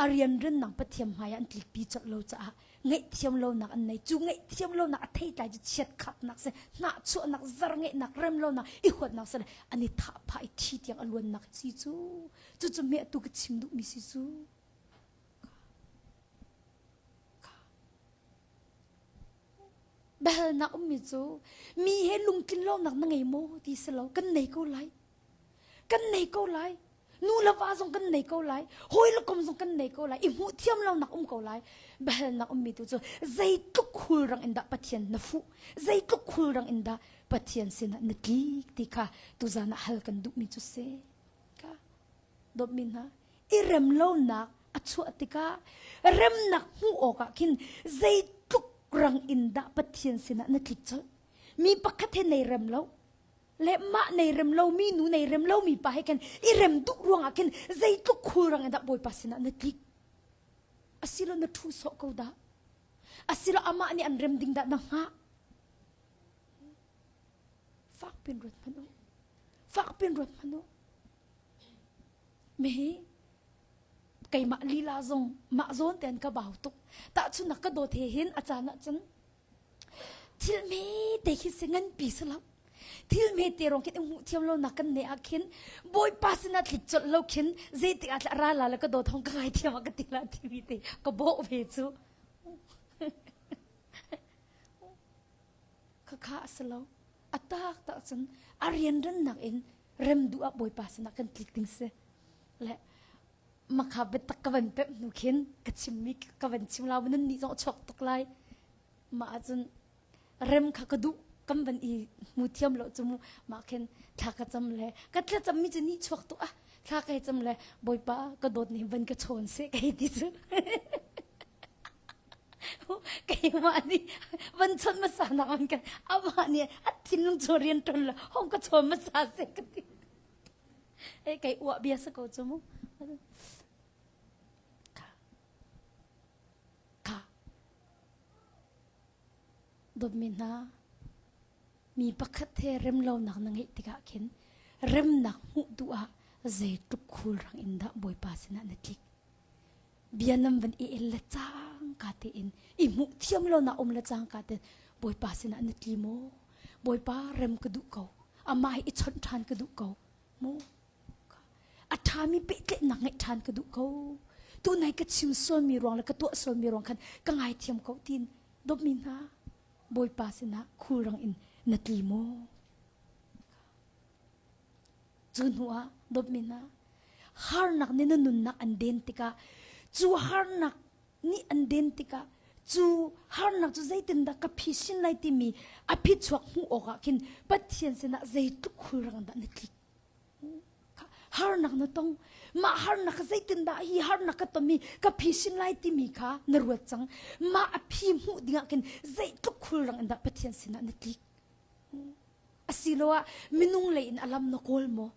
a rianrennak Pathian hmai ah an tlikpi colh lo caah ngaihthiam lonak an nei. Cu ngaihthiam lonak a theitlai cu chiatkhapnak si, hnahchuahnak, zar ngeihnak, rem lonak, i huatnak si an i thah phah i thi tiang a luannak si cu. Cucu hme atu ka chim duhmi si cu. Biahalnak ummi cu mi he lungtlin lonak na ngei maw ti si lo kan nei ko lai. Kan nei ko lai. Nu le va zong kan nei ko lai. Hawi le kom zong kan nei ko lai. I hmuh thiam lonak um ko lai. Biahalnak ummi tu cu zeitluk khulrang in dah Pathian na fuh? Zeitluk khulrang in dah Pathian sinah na tlik ti kha tuzan ah hal kan duhmi cu si. Ka dawtmi hna i rem lonak a chuah tikah remnak hmuh awkah khin zeitluk rang in dah Pathian sinah na tlik colh mi pakhat he nei rem lo le mah nei rem lo mi nu nei rem lo mi pa he khin i rem duh ruangah khin zeitluk khul rang in dah Bawipa sinah na tlik asilo na thu sawh ko dah asilo amah nih an rem ding dah na hngah fak pin ruat hmanh u fak pin ruat hmanh u Mihi keimah lila zong mah zawn tein ka bau tuk. Tahchunhnak ka dawt he hin a caan ahcun thil hme te khi si nganpi si lo. Thil hme te rong khin i hmuh thiam lo nak kan ne ah khin Bawipa sinah tlik colh lo khin zeitik ah ra la le ka dawt hong ka ngai thiam ah ka ti la timi te ka bawh ve cu. Khakha a si lo. A tak tak cun a rianrannak in rem duh ah Bawipa sinah kan tlik ding si. Le makha biatak ka van pemh hnu khin ka chimmi ka van chim la nan nih zong a chuak tuk lai. Mah ahcun rem kha ka duh kan van i hmu thiam lo cu mu mah khin thla ka cam le ka thlacam mi cu nih chuak tuk ah thla ka cam le Bawipa ka dawt nih van ka chawn seh ka hei ti cu. Keimah nih van chawnh hmasa nak an kan amah nih a thinlung cu rian ṭuan lo hong ka chawn hmasa seh ka ti. Eh kei uah bia sa ko cu mu. Kha. Kha. Dawtmi hna mi pakhat he remlonak na ngeih tikah khin remnak hmuh duh ah zeitluk khulrang in dah Bawipa sinah na tlik. Bia nan van i el le cangka tein i hmuh thiam lo na um le cangka tein Bawipa sinah na tli maw? Bawipa rem ka duh ko. Amah hi i chawnh ṭhan ka duh ko. Mu a ṭhami pehtlaihnak ngeih ṭhan ka duh ko. Tunai ka chim sualmi ruang le ka tuah sualmi ruang khan ka ngaithiam ko tiin dawtmi hna Bawipa sinah khulrang in na tli maw? Cu hnu ah dawtmi hna, harnak nih na nunnak an den tikah cu harnak nih an den tikah cu harnak cu zeitindah ka phisin lai timi a phichuak hmuh awkah khin Pathian sinah zeitluk khulrang dah na tlik. Harnak na tong. Mah harnak ka zeitindah hi harnak ka tonmi ka phisin lai timi kha na ruat cang. Mah a phi hmuh dingah khin zeitluk khulrang in dah Pathian sinah na tlik. Asiloah minung lei in a lam na kawl maw?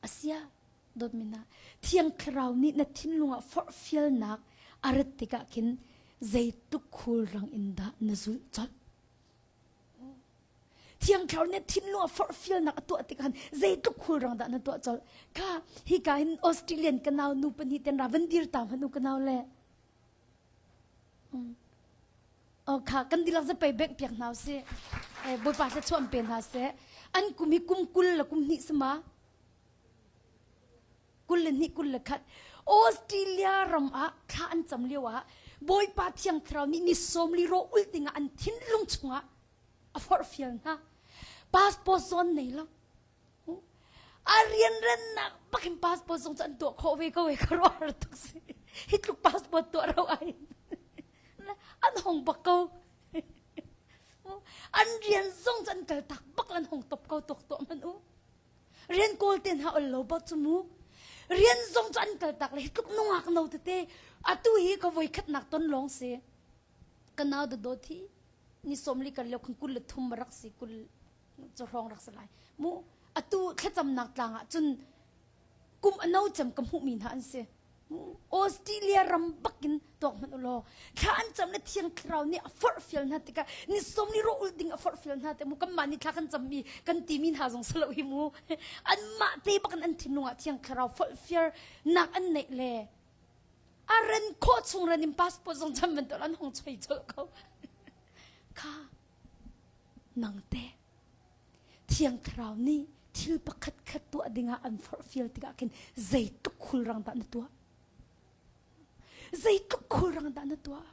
Asia dawtmi hna, Thiang Thlarau nih na thinlung ah forhfialnak a rat tikah khin zeitluk khulrang in dah na zulh colh? Thiang Thlarau nih thinlung ah forhfialnak a tuah tikah zeitluk khulrang dah na tuah colh? Kha hika hin Australian ka nau nu pahnih ten ra van dir ta hmanh u ka nau le. Kha kan dihlak zapei bengh piak hna usih. Bawipa thluachuah an pe hna seh. An kum hi kum 20 le kum hnih sama. 21 21. Australia ram ah thla an cam lio ah. Bawipa Thiang Thlarau nih ni 40 ro ulh dingah an thinlung chungah a forhfial hna. Passport zawn nei lo. A rianrennak bakin passport zong cu an tuah khawh ve ko e ka ruah tuk si. Hi tluk passport tuah ro ai. An hong bak ko. An rian zong cu an kal tak bak an hong top ko tuk tuah man u. Rian kawl te hna ol lo bak cu mu. Rian zong cu an kal tak le hi tluk nungak no tete atu hi ka voi khatnak ton lawng si. Ka nau da dawt hi ni 40 kan lio khan 23 rak si kul cu hrawng rak si lai. Mu atu thlacamnak tlang ah cun kum a no cem ka hmuhmi hna an si. Australia ram bakin tuak hmanh ulaw thla an cam le thiang thlarau nih a forhfial hna tikah ni som ni ro ul ding a forhfial hna te mu kanmah nih thla kan cammi kan timi hna zong salo hi mu anmah te bakin an thinlung ah thiang thlarau forhfial nak an neih le a ren khawh chung ren in passport zong cam bantuk an hong choi colh ko kha nang te Thiang Thlarau nih thil pakhat khat tuah dingah an forhfial tikah khin zeitluk khulrang dah na tuah? Zeitluk khulrang dah na tuah?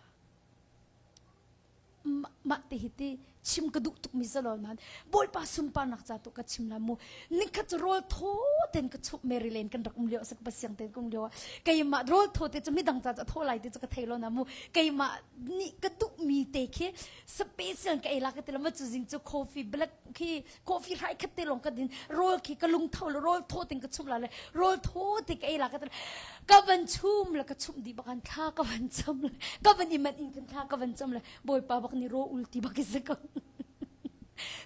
Mah te hi ti chim ka duh tukmi salo nain Bawipa sunparnak ca tu ka chim la mu nikhat cu rawl thaw ten ka chup Mary Lane kan rak um lio sak pasiang ten ka um lio keimah rawl thaw te cu midang ca cu thaw lai te cu ka thei lo na mu keimah nih ka duhmi te khi special ka ei la ka ti ma cu zing cu coffee black khi coffee hrai khat te long ka din rawl khi ka lung tho le rawl tho ting ka chum la le rawl tho te ka ei la ka ti ka van chum le ka chum di bakan thla ka van cham le ka van i man in kan thla ka van cham le bawipa bak ni ro ul ti bak is ko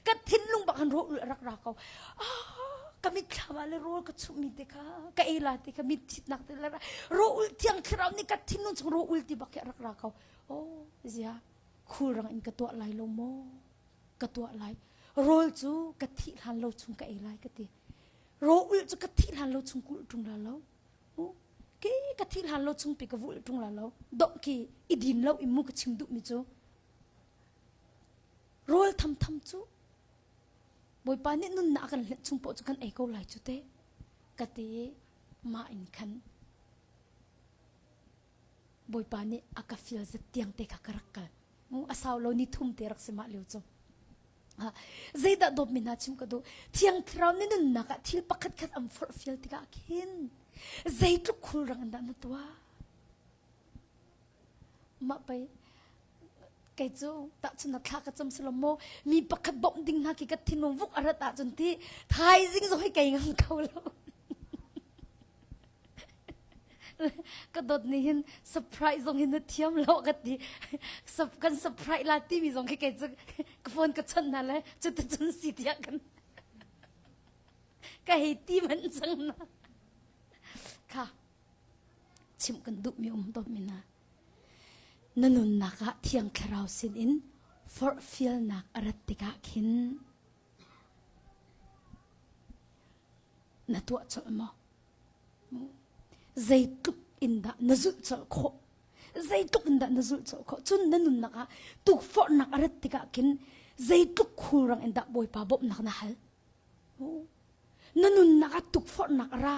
ka thinlung bak han ro ul rak ra ko ka mit thlam le rawl ka chum mi te kha ka ei la te kha mit thit nak te la ro ul thiang thlarau ni ka thinlung chung ro ul ti bak rak ra ko oh zia khulrang in ka tuah lai lo maw ka tuah lai rawl cu ka thih hlan lo chung ka ei lai ka ti rawl ulh cu ka thih hlan lo chung kulh ṭung la lo ke ka thih hlan lo chung pi ka vulh ṭung la lo dong ki i din lo i mu ka chim duh mi cu rawl tham tham cu bawipa nih nunnak kan hlet chung poh cu kan ei ko lai cu te ka ti mah in khan Bawipa nih a ka fial zat tiang te kha ka rak kal. A sau lo ni thum te rak si mah lio cu. Zeidah dawtmi hna chim ka duh? Thiang Thlarau nih nunnak ah thil pakhat khat an forhfial tikah khin zeitluk khulrang in dah na tuah? Mah pei kei cu tahchun na thla ka cam silo maw mi pakhat bawmh ding hna khi ka thinlung vuk a rat ahcun ti thaizing zong hi kei ngam kho lo. Ka dawt nih hin surprise zong hin na thiam lo ka ti. Kan surprise la timi zong khi kei cu ka phone ka chawnh hna le cuticun si tiah kan ka hei ti manh cang na. Kha chimh kan duhmi um dawtmi hna. Na nunnak ah Thiang Thlarau sin in forhfialnak a rat tikah khin na tuah colh maw? Zeitluk in dah na zulh colh khawh? Zeitluk in dah na zulh colh khawh? Cun na nunnak ah tukforhnak a rat tikah khin zeitluk khulrang in dah Bawipa bawmhnak na hal? Na nunnak ah tukforhnak a ra.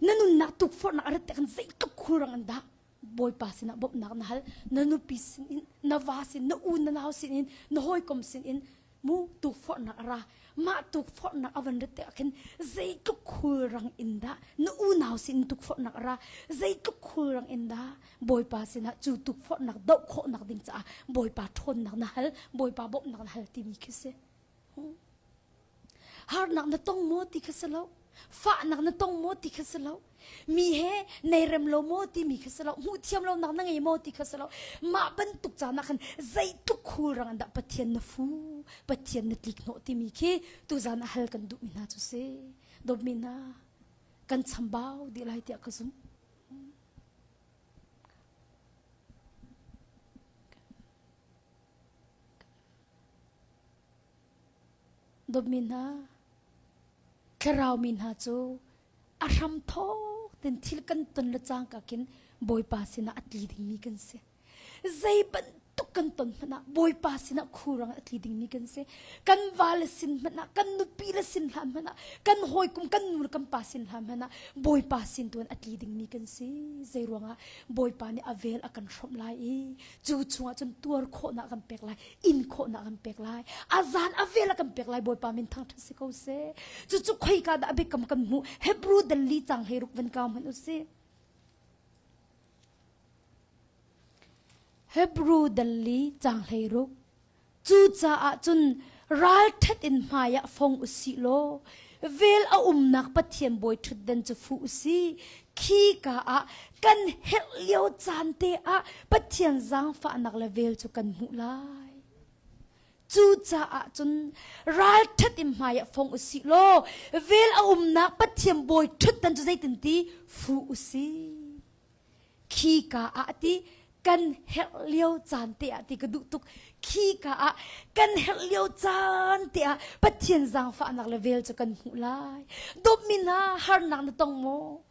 Na nunnak tukforhnak a rat tikah zeitluk khulrang in dah Bawipa sinah bawmhnak na hal? Na nupi sinin, na va sin, na u na nau sinin, na hawikom sinin mu tukforhnak a ra mah tukforhnak a van rat tikah khin zeitluk khulrang in dah na unau sin tukforhnak a ra zeitluk khulrang in dah bawipa sinah cu tukforhnak doh khawhnak ding caah bawipa ṭhawnnak na hal bawipa bawmhnak na hal timi khi si Harnak na tong maw ti kha si lo. Fahnak na tong maw ti kha si lo. Mi he nei rem lo maw timi kha si lo. Hmuh thiam lonak na ngei maw ti kha si lo. Mah bantuk caan ah khan zeitluk khulrang in dah Pathian na fu, Pathian na tlik hnawh timi khi tuzaan ah hal kan duhmi hna cu si. Dawtmi hna, kan chambau dih lai tiah ka zumh. Dawtmi hna, thlarau mi hna cu a hramthawk ten thil kan ton le cangka khin Bawipa sinah a tli dingmi kan si. Zei bantuk tuk kan ton hmanh ah Bawipa sinah khurang a tli dingmi kan si. Kan vale sin hmanh ah, kan nupi le sin hlah hmanh ah, kan hawikum, kan nu le kan pa sin hlah hmanh ah Bawipa sin tuan a tli dingmi kan si. Zei ruangah Bawipa nih a vel a kan hrawmh lai i cu chungah cun tuar khawhnak kan pek lai, in khawhnak kan pek lai, a zan a vel a kan pek lai Bawipa min thangṭhat si ko seh. Cucu khoika dah a biakam kan hmuh Hebrew dal li cang hlei ruk van kau hmanh u sih. Hebru dal li caang 16 Cucaah cun ralṭhat in hmaiah fong u sih law vel a umnak Pathian bawi ṭhutdan cu fuh u sih. Khika ah kan herh lio caan te ah Pathian zaangfahnak le vel cu kan hmuh lai. Cucaah cun ralṭhat in hmaiah fong u sih law vel a umnak Pathian bawi ṭhutdan cu zeitinti fuh u sih. Khika ah a ti kan herh lio caan te ah ti ka duh tuk. Khika ah kan herh lio caan te ah Pathian zaangfahnak le vel cu kan hmuh lai. Dawtmi hna harnak na tong maw?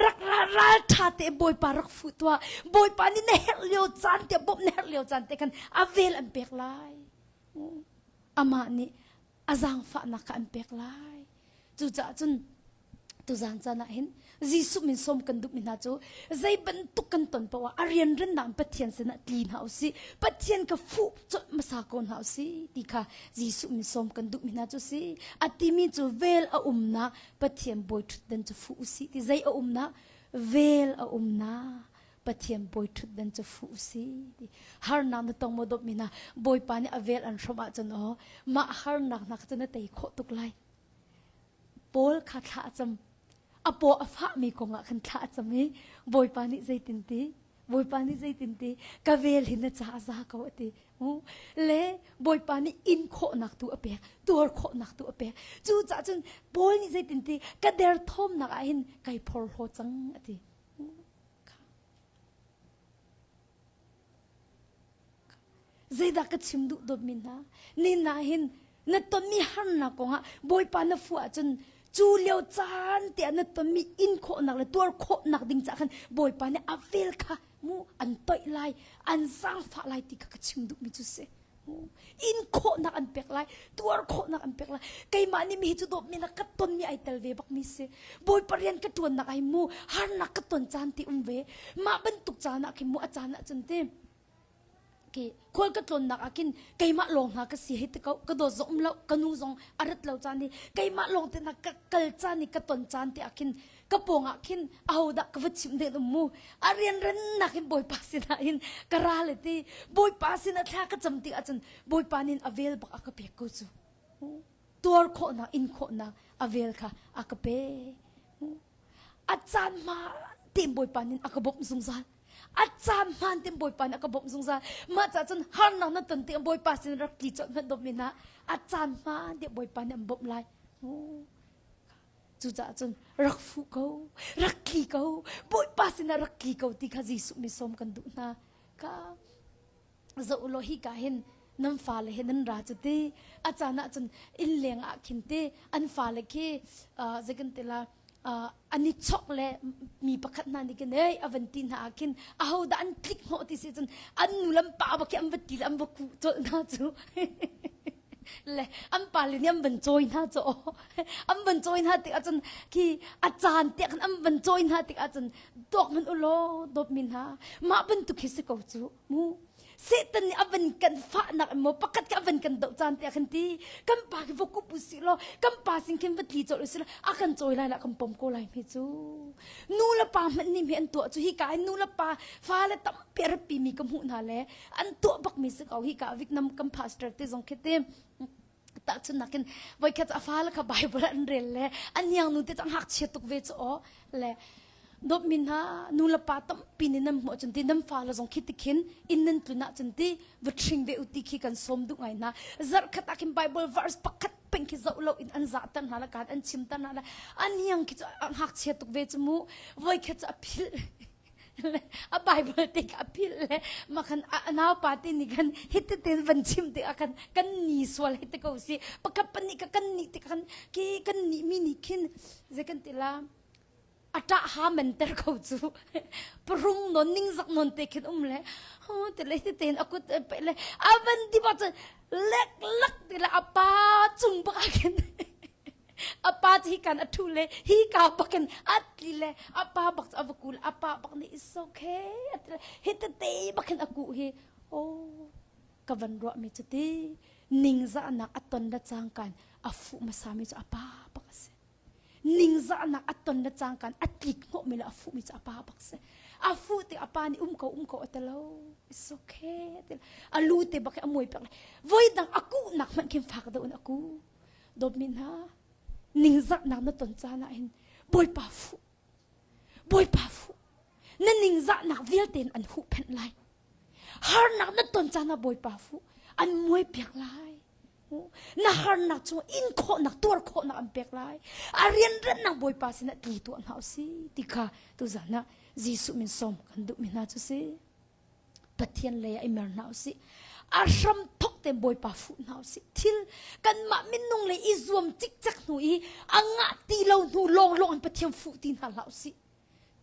Rak ral ṭha te Bawipa rak fuh tuah. Bawipa nih na herh lio caan te bawmh na herh lio caan te khan a vel an pek lai. Amah nih a zaangfahnak kha an pek lai. Cucaah cun tuzaan caan ah hin Jesuh min sawm kan duhmi hna cu zei bantuk kan ton paoh ah a rianrennak in Pathian sinah tli hna usih Pathian ka fuh colh hmasa ko hna usih ti kha Jesuh min sawm kan duhmi hna cu si a timi cu vel a umnak Pathian bawi ṭhutdan cu fuh usih ti zei a umnak vel a umnak Pathian bawi ṭhutdan cu fuh usih ti harnak na tong maw dawtmi hna Bawipa nih a vel an hrawmh ahcun aw mah harnak hna kha cu na tei khawh tuk lai Paul kha thla a cam. A paw a fahmi kongah khan thla a cam i Bawipa nih zeitin ti? Bawipa nih zeitin ti? Ka vel hi na ca a za ko a ti. Le Bawipa nih in khawhnak tu a pek, tuar khawhnak tu a pek. Cucaah cun Paul nih zeitin ti? Ka derthawmnak ah hin kai phorhlaw cang a ti. Zeidah ka chim duh dawtmi hna? Ni na hin na tonmi harnak kongah Bawipa na fuh ahcun cu lio caan te ah na tonmi in khawhnak le tuar khawhnak ding caah khan Bawipa nih a vel kha mu an toih lai, an zaangfah lai ti kha ka chim duhmi cu si. In khawhnak an pek lai, tuar khawhnak an pek lai. Keimah nih mi hi cu dawtmi na ka tonmi ai tel ve bakmi si. Bawipa rian ka ṭuannak ai mu, harnak ka ton caan ti um ve. Mah bantuk caan ah khin mu a caan ah cun ti ki khual ka tlawnnak ah khin keimah lawng hna ka si hei ti ko ka dawt zong um lo ka nu zong a rat lo caan i keimah lawng te na ka kal caan i ka ton caan te ah khin ka pawng ah khin ahodah ka va chimh den um mu a rianrennak hin bawipa sinah hin ka ra le ti bawipa sinah thla ka cam tik ahcun bawipa nin a vel bak a ka pek ko cu tuar khawhnak in khawhnak a vel kha a ka pe a caan hmaan tein bawipa nin a ka bawmh zungzal a caan hmaan tein bawipa nih a ka bawmh zungzal mah caah cun harnak na ton tikah bawipa sin rak tli colh hmanh dawm in a caan hmaan tiah bawipa nih an bawmh lai Cucaah cun rak fuh ko, rak tli ko, Bawipa sinah rak tli ko ti kha Jesuh mi sawm kan duh hna. Ka zoh law hi ka hin nan fale he nan ra cu ti a caan ah cun inn leng ah khin ti an fale khi zei kan ti la an i chok le mi pakhat hna nih khin ei a van ti hna ah khin aho dah an tlik hnawh ti si cun an nu lam pa bak khi an va ti le an va kuh colh hna cu le an pale nih an van cawi hna cu an van cawi hna tik ahcun khi a caan te khan an van cawi hna tik ahcun dawk hmanh u law dawtmi hna mah bantuk hi si ko cu mu Satan nih a van kan fahnak in maw pakhat kha a van kan doh caan te khan ti kan pa khi va kup u sih law kan pa sin khin va tli colh u sih law a kan cawi lai la kan pom ko lai hme cu nu le pa hmanh nih hme an tuah cu hi ka hin nu le pa fale tampi a ratpi mi ka hmuh hna le an tuah bak mi si ko hi ka Vietnam kan pastor te zong khi te tahchunnak in voikhat a fale kha Bible an rel le an niang nu te cu ngakchia tuk ve cu aw le dawtmi hna nu le pa tampi nih nan hmuh cun ti nan fale zong khi tikhin inn nan tlun ah cun ti va ṭhing ve u ti khi kan sawm duh ngai hna zarh khat ah khin Bible verse pakhat peng khi zoh lo in an zahter hna la kan an chimter hna la an niang khi cu ngakchia tuk ve cu mu voikhat cu a philh a Bible te a philh le makhan a naupa te nih khan hiti te van chim te ah khan kan ni sual hiti ko si pakhat pahnih ka kan ni te khan ki kan ni mi nih khin zei kan ti la. A ṭah ha men ter ko cu. Parung non ningzak non te khin um le te le ti tein a kut pe le a van di bak cun lek lak ti le a pa cung bak ah khin a pa cu hi kan a ṭhu le hi ka bak in a tli le a pa bak cu a va kul a pa bak nih it's okay a ti le hi tete bak hin a kuh hi oh ka van ruahmi cu ti ningzahnak a ton le cangkan a fuh hmasami cu a pa bak a si ningzahnak a ton le cangkan a tlik hnawhmi le a fuhmi cu a pa bak si a fuh tik a pa nih um ko um ko a ti lo it's okay a ti a lu te bak hi a muai pek le voi dang a kuhnak hmanh khin fak deuh in a ku dawtmi hna ningzahnak na ton caan ah hin bawipa fuh bawipa fuh na ningzahnak vialte in an huhphenh lai harnak na ton caan ah bawipa fuh an muai piak lai na harnak chung in khawhnak tuar khawhnak an pek lai a rianrannak bawipa sinah tli tuah hna usih ti kha tuzan ah Jesuh min sawm kan duhmi hna cu si Pathian lei ah i mer hna usih a hram thok te bawipa fuh hna usih thil kanmah minung le i zuam cikcek hnu i a ngah ti lo hnu lawnglawng in Pathian fuh ti hna hlah usih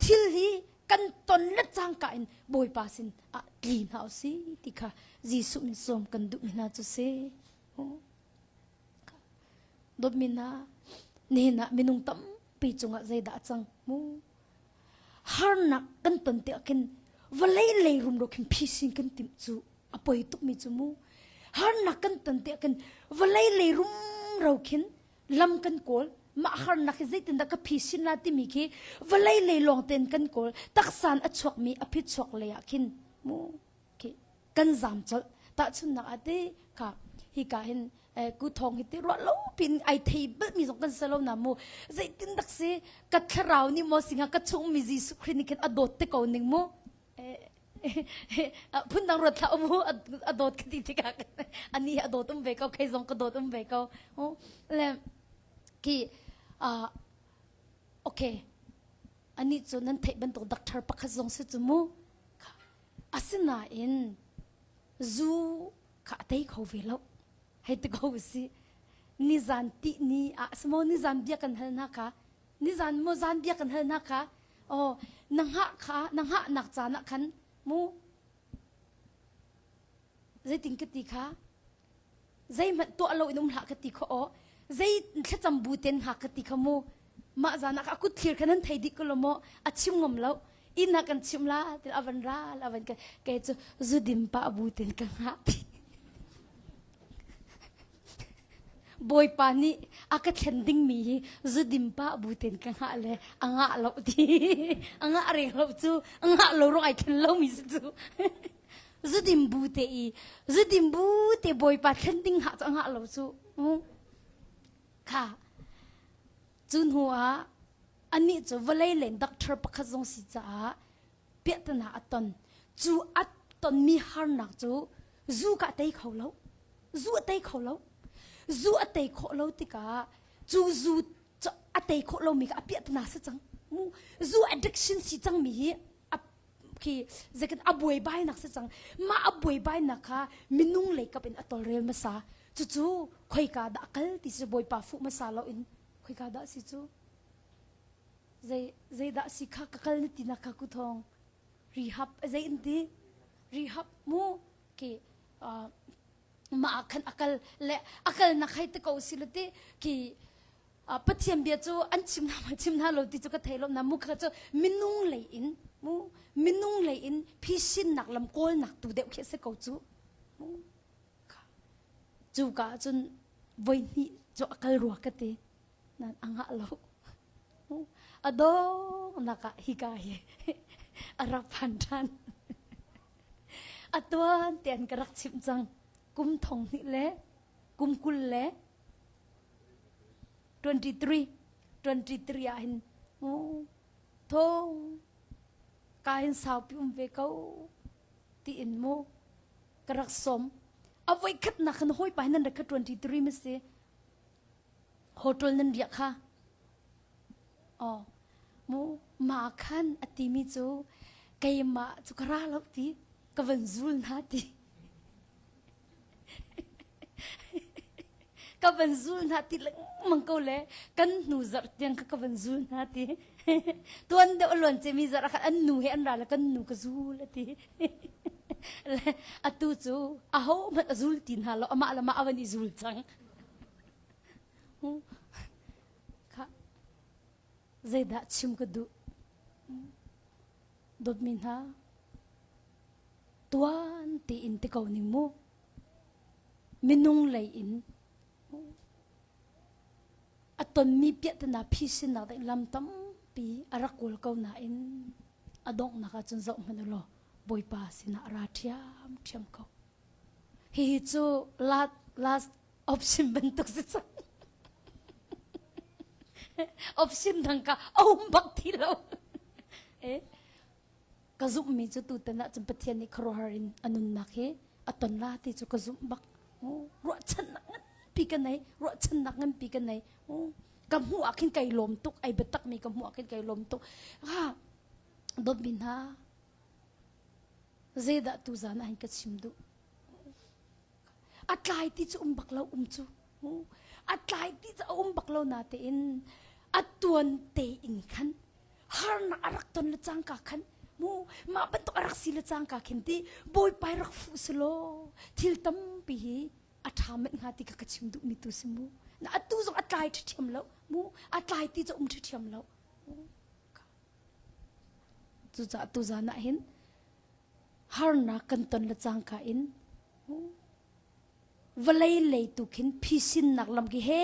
thil hi kan ton le cangka in Bawipa sin ah tli hna usih ti kha Jesuh min sawm kan duhmi hna cu si. Dawtmi hna, nihin ah minung tampi cungah zeidah a cang mu? Harnak kan ton tiah khin vawlei lei rumro khin phisin kan timh cu a poi tukmi cu mu. Harnak kan ton tiah khin vawlei lei rumro khin lam kan kawl mah harnak hi zeitindah ka phisin la timi khi vawlei lei lawng tein kan kawl taksan a chuakmi a phichuak lei ah khin mu khi kan zam colh tahchunnak ah ti kha hi ka hin ku thong hi ti ruah lo pin ai thei bal mi zong kan se lo na mu zeitin dak si ka thlarau nih maw singa ka chung mi Jesuh Christ nih khin a dawt te ko ning mu phundang ruat hlah mu a dawt ka ti tikah ani a dawt um ve ko kei zong ka dawt um ve ko le ki okay ani cu nan theih bantuk doctor pakhat zong si cu mu asinain zu kha a tei kho ve lo hei ti ko si nizan ti ni ah samo nizan bia kan hal na kha nizan mo zan bia kan hal na kha Oh, na hngah kha na hngahnak caan ah khan mu zeitin ka ti kha zeihmanh tuah lo in um hlah ka ti kha aw zei thlacam bu ten hngak ka ti kha mu mah zan ah a kut thlir kha nan thei dih ko lo maw a chim ngam lo inn ah kan chim la til avan ral avan ka ke cu zudim pa bu ten ka hngah ti Bawipa nih a ka thlen dingmi hi zudim pah bu ten ka hngah le a ngah lo ti a ngah reng lo cu a ngah lo rong ai thlen lomi si cu zudim bu te i zudim bu te Bawipa thlen ding hngah cu a ngah lo cu kha cu hnu ah anih cu vawlei len doctor pakhat zong si caah piahtana a ton cu a tonmi harnak cu zu ka tei kho lo zu a tei kho lo zu a tei khawh lo tikah cu zu a tei khawh lomi kha a piahtana si cang mu zu addiction si cang mi hi a khi zekin a buaibainak si cang mah a buaibainak kha minung lei kap in a tolrel hmasa cucu khoika dah a kal ti si bawipa fuh hmasa lo in khoika dah si cu zei zeidah si kha ka kal na ti nak kha ku thong rehab zei in ti rehab mu ki mah ah khan akal le akal nak hai te ko si lo ti ki pathian bia cu an chim hna ma chim hna lo ti cu ka thei lo na mu kha cu minung lei in mu minung lei in phisin nak lam kawl nak tu deuh khi se ko cu mu cu ka cun voi hnih cu akal rua ka ti nan a ngah lo a donghnak ah hika hi a rak phan ṭhan a tuan te an ka rak chimh cang kum thong hnih le kum 20 le 23 23 ah hin thong ka hin saupi um ve ko tiin mu ka rak som a voi khatnak khan hawipa hin nan rak kha 23 ma si Hotel nan riah kha. Oh, mu ma khan a timi cu keimah cu ka ra lo ti ka van zul hna ti. Ka van zul hna ti lengmang ko le kan hnu zarh tiang kha ka van zul hna ti. Tuan deuh a luan cemi zarh ah khan an nu he an ra le kan nu ka zul a ti. Le atu cu aho hmanh a zul ti hna lo amah le mah a van i zul cang. Kha zeidah chim ka duh? Dawtmi hna, tuan tein ti ko ning mu. Minung lei in a tonmi piahtana phisinnak ding lam tampi a rak kawl ko nain a donghnak ah cun zoh hmanh u law Bawipa sinah a ra ṭhiamṭhiam ko. Hihi cu last, last option bantuk si cang. option dang ka a um bak ti lo. eh, ka zumhmi cu tutan ah cun Pathian nih khuaruahhar in a nunnak hi a ton la ti cu ka zumh bak. Ruahchannak nganpi ka nei, ruahchannak nganpi ka nei. Ka hmuh ah khin kai lawm tuk, ai biatak mi ka hmuh ah khin kai lawm tuk. Ha, dawtmi hna, zeidah tu zan ah hin ka chim duh? A tlai ti cu um bak lo um cu. A tlai ti cu a um bak lo na tein a tuan tein khan harnak a rak ton le cangka khan mu mah bantuk a rak si le cangka khin ti bawipa rak fuh si law thil tampi hi a ṭha met hnga ti ka ka chim duhmi tu si mu. Na atu zong a tlai ṭhiam lo mu a tlai ti cu um ṭhiam lo. Cucaah tuzan ah hin harnak kan ton le cangka in vawlei lei tu khin phisinnak lam khi he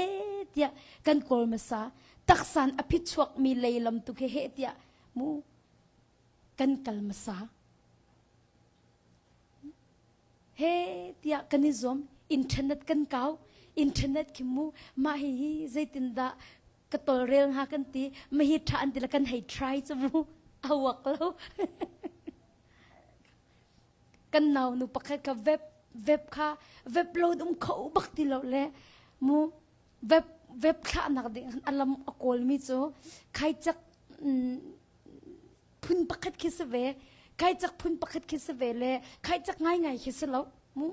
tiah kan kawl hmasa taksan a phichuakmi lei lam tu khi he tiah mu kan kal hmasa he tiah kan i zuam internet kan kau internet khi mu mah hi hi zeitindah ka tolrel hnga kan ti ma hi tha an ti la kan hei try cu mu a wak lo kan nau nu pakhat kha web web kha web load um kho bak ti lo le mu web web thlahnak ding alam a kawl mi cu khai chak phun pakhat khi si ve khai chak phun pakhat khi si ve le khai chak ngai ngai khi si lo mu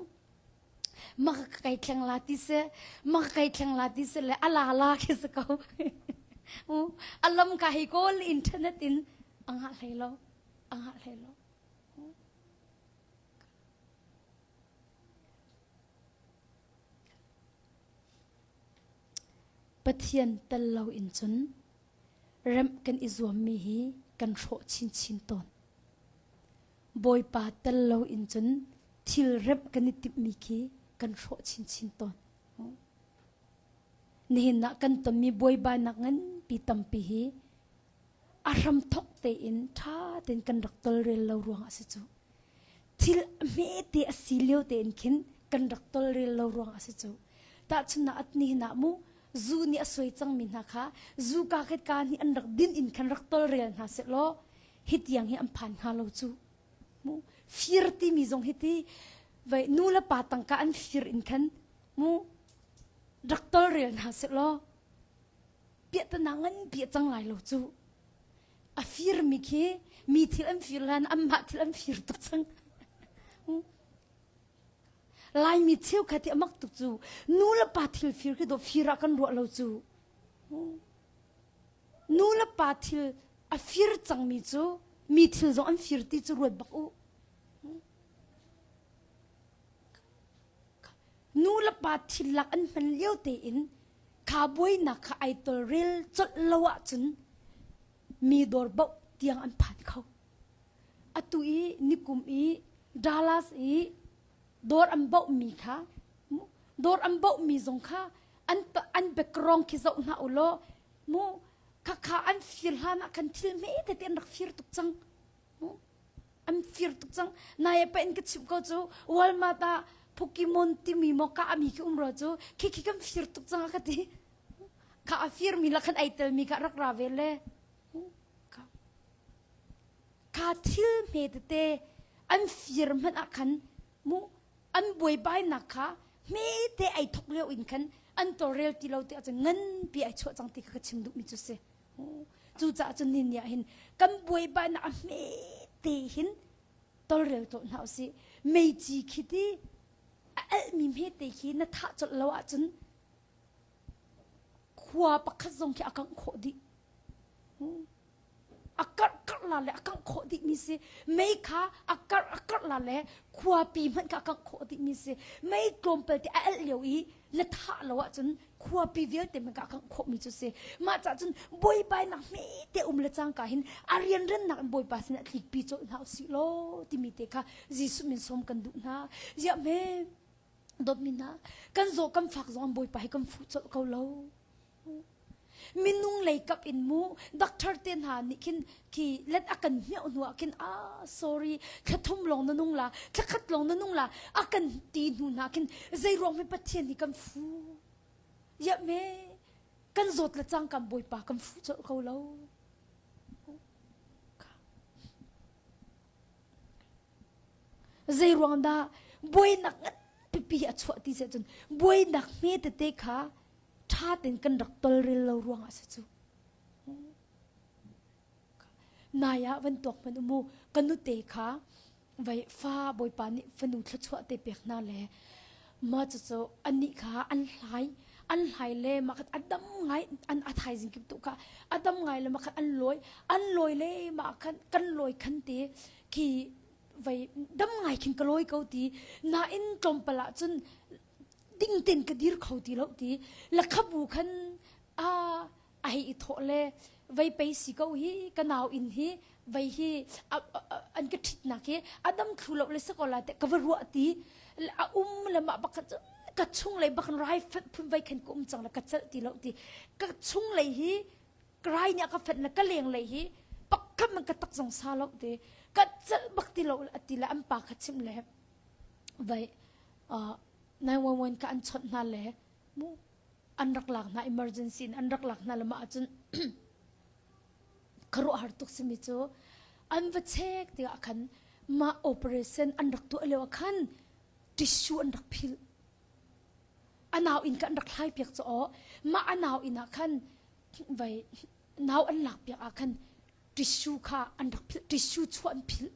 mak kai thleng la ti se mak kai thleng la ti se le ala la khi si ko u alam ka hi kawl internet in anga hlei lo anga hlei lo Pathian tel lo in cun remh kan i zuammi hi kan hrawh chinchin tawn. Bawipa tel lo in cun thil remh kan i timhmi khi kan hrawh chinchin tawn. Nihin ah kan tonmi buaibainak nganpi tampi hi a hramthok tein ṭha tein kan rak tolrel lo ruangah a si cu. Thil hmete a si lio tein khin kan rak tolrel lo ruangah a si cu. Tahchunhnak at nihin ah mu zu nih a suai cangmi hna kha zu ka khat ka nih an rak din in khan rak tolrel hna sehlaw hi tiang hi an phan hnga lo cu. Mu fir timi zong hi ti vai nu le pa tangka an fir in khan mu rak tolrel hna sehlaw piahtana nganpi a cang lai lo cu. A firmi khi mi thil an fir hlan anmah thil an fir tuk cang. Laimi cheukhat hi a mak tuk cu nu le pa thil fir khi dawh fir ah kan ruah lo cu. Nu le pa thil a fir cangmi cu mi thil zong an fir ti cu ruat bak u. Nu le pa thil lak an hman lio tein kha buainak kha ai tolrel colh lo ahcun mi dawr boh tiang an phan kho. Atu i nikum i Dallas i dawr an bohmi kha dawr an bohmi zong kha an an background khi zoh hna u law mu khakha an fir hlan ah khan thil hme tete an rak fir tuk cang. An fir tuk cang. Nai pa in ka chimh ko cu Walmart ah Pokemon timi maw ka ami khi um rua cu khi khi kan fir tuk cang ka ti. Kha a fir mi la khan ai tel mi kha rak ra ve le. Kha thil hme tete an fir hmanh ah khan mu an buaibainak kha hme te ai thok lio in khan an tawlrel ti lo ti ahcun nganpi ai chuah cang ti kha ka chim duhmi cu si. Cucaah cun ni ni ah hin kan buaibainak a hme te hin tolrel tawn hna usih. Meici khi ti a alhmi hmete khi na thah colh lo ahcun Khua pakhat zong khi a kangh khawh dih. A karh karh la le a kangh khawh dih mi si. Mei kha a karh a karh la le khuapi hmanh kha a kangh khawh dih mi si. Mei tlawmpal te a alh lio i na thah lo ahcun khuapi vialte hmanh kha a kangh khawh mi cu si. Mah cah cun buaibainak hmete um le cangka hin a rianrannak in Bawipa sinah tlikpi colh hna usih law timi te kha Jesuh min sawm kan duh hna. Ziah hme dawtmi hna kan zaw kan fak zong Bawipa hi kan fuh colh ko lo. Minung lei kap in mu doctor te hna nih khin khi let a kan hmiauh hnu ah khin ah sorry thla thum lawng na nung la thla khat lawng na nung la a kan ti hnu hna khin zei ruang mi Pathian hi kan fu ya me kan zawt le cang kan Bawipa kan fu colh ko lo. Zei ruang dah buainak ngan pipi a chuah ti seh cun buainak hme tete kha ṭha tein kan rak tolrel lo ruangah si cu. Nai ah van tuak hmanh umu ka nute kha vai fa bawipa nih fanu thluachuah te pek hna le ma cucu anih kha an hlai an hlai le makhat a dam ngai an a thaizing kip tu kha a dam ngai le makhat an lawi an lawi le ma khan kan lawi khan te khi vai dam ngai khin ka lawi ko ti nain tlawmpal ah cun ding ten ka dir kho ti lo ti lakhabu khan a a hei i thawh le vei pei si ko hi ka nau inn hi vei hi an ka ṭhitnak hi a dam thlu lo le sako la te ka va ruah ti a um le mah bakhat cun ka chung lei bak rai phun vei khan ka um cang le ka celh ti lo ti ka chung lei hi rai nih a ka fenh le ka leng lei hi pakhat man ka tak zong sa lo ti ka celh bak ti lo ati le an pa kha chim le vai 911 ka an chawnh hna le mu an rak lak hna emergency in an rak lak hna le mah ahcun khuaruahhar tuk simi cu an va check tikah khan mah operation an rak tuah lio ah khan tissue an rak philh a nau inn kha an rak hlai piak cu aw mah a nau inn ah khan vai nau an lak piak ah khan tissue kha an rak philh tissue chuah an philh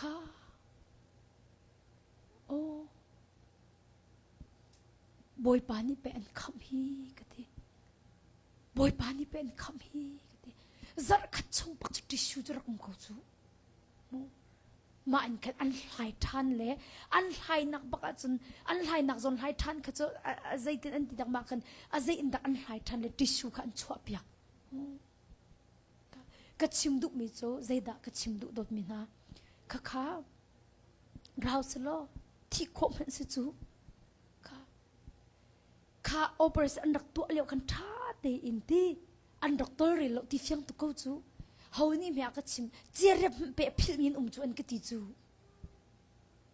kha Aw, Bawipa nih pei an khamh hi ka ti. Bawipa nih pei an khamh hi ka ti. Zarh khat chung pak cu tissue cu rak um ko cu. Mu. Mah in khan an hlai ṭhan le an hlainak bak ahcun an hlainak zawn hlai ṭhan kha cu a zeitin an ti dak mah khan a zei in dak an hlai ṭhan le tissue kha an chuah piak. Ka chim duhmi cu zeidah ka chim duh dawtmi hna. Khakha Rau selaw thih khawh hmanh si cu. Kha kha operation an rak tuah lio khan ṭha tein ti an rak tolrel lo ti fiang tuk ko cu. Ho nih hme a ka chim ciarep hmanh pe philh in um cu an ka ti cu.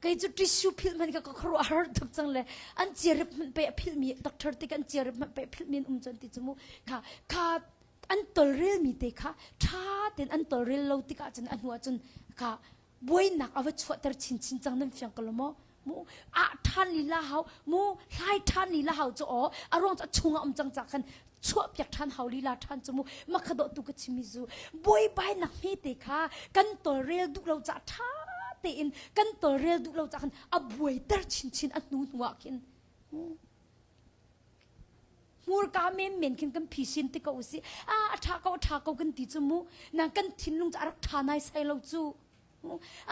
Kei cu tissue philh hmanh ka ka khuaruah har tuk cang le an ciarep hmanh pe philh mi doctor te kan ciarep hmanh pe philh mi an um cu an ti cu mu. Kha kha an tolrel mi te kha ṭha tein an tolrel lo tikah cun a hnu ah cun kha buainak a va chuahter chinchin cang nan fiang ko lo maw mu ah ṭhan lila hau mu hlai ṭhan lila hau cu aw a ruang cu a chungah um cang ca khan chuah piak ṭhan hau lila ṭhan cu mu makha dawh tu ka chimi zu buaibainak hmete kha kan tolrel duh lo ca ṭha tein kan tolrel duh lo ca khan a buaiter chinchin a hnu hnu ah khin hmurka menmen khin kan phisin ti ko usih a a ṭha ko a ṭha ko kan ti cu mu nang kan thinlung cu a rak ṭha nai sai lo cu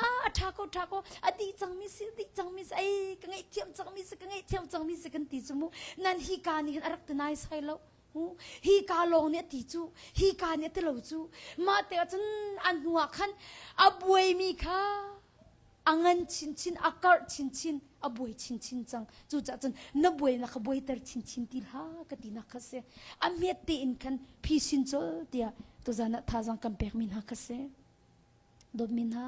a a ṭha ko ṭha ko a dih cangmi si dih cangmi si ei ka ngaihthiam cangmi si ka ngaihthiam cangmi si kan ti cu mu nan hi ka nih hin a rak ti nai sai lo hi ka lawng nih a ti cu hi ka nih a ti lo cu mah te ah cun a hnu ah khan a buaimi kha a ngan chinchin a karh chinchin a buai chinchin cang cucaah cun na buainak kha buaiter chinchin ti hlah ka tinak kha si a hmet tein khan phisin col tiah tuzan ah thazaang kan pekmi hna kha si dawtmi hna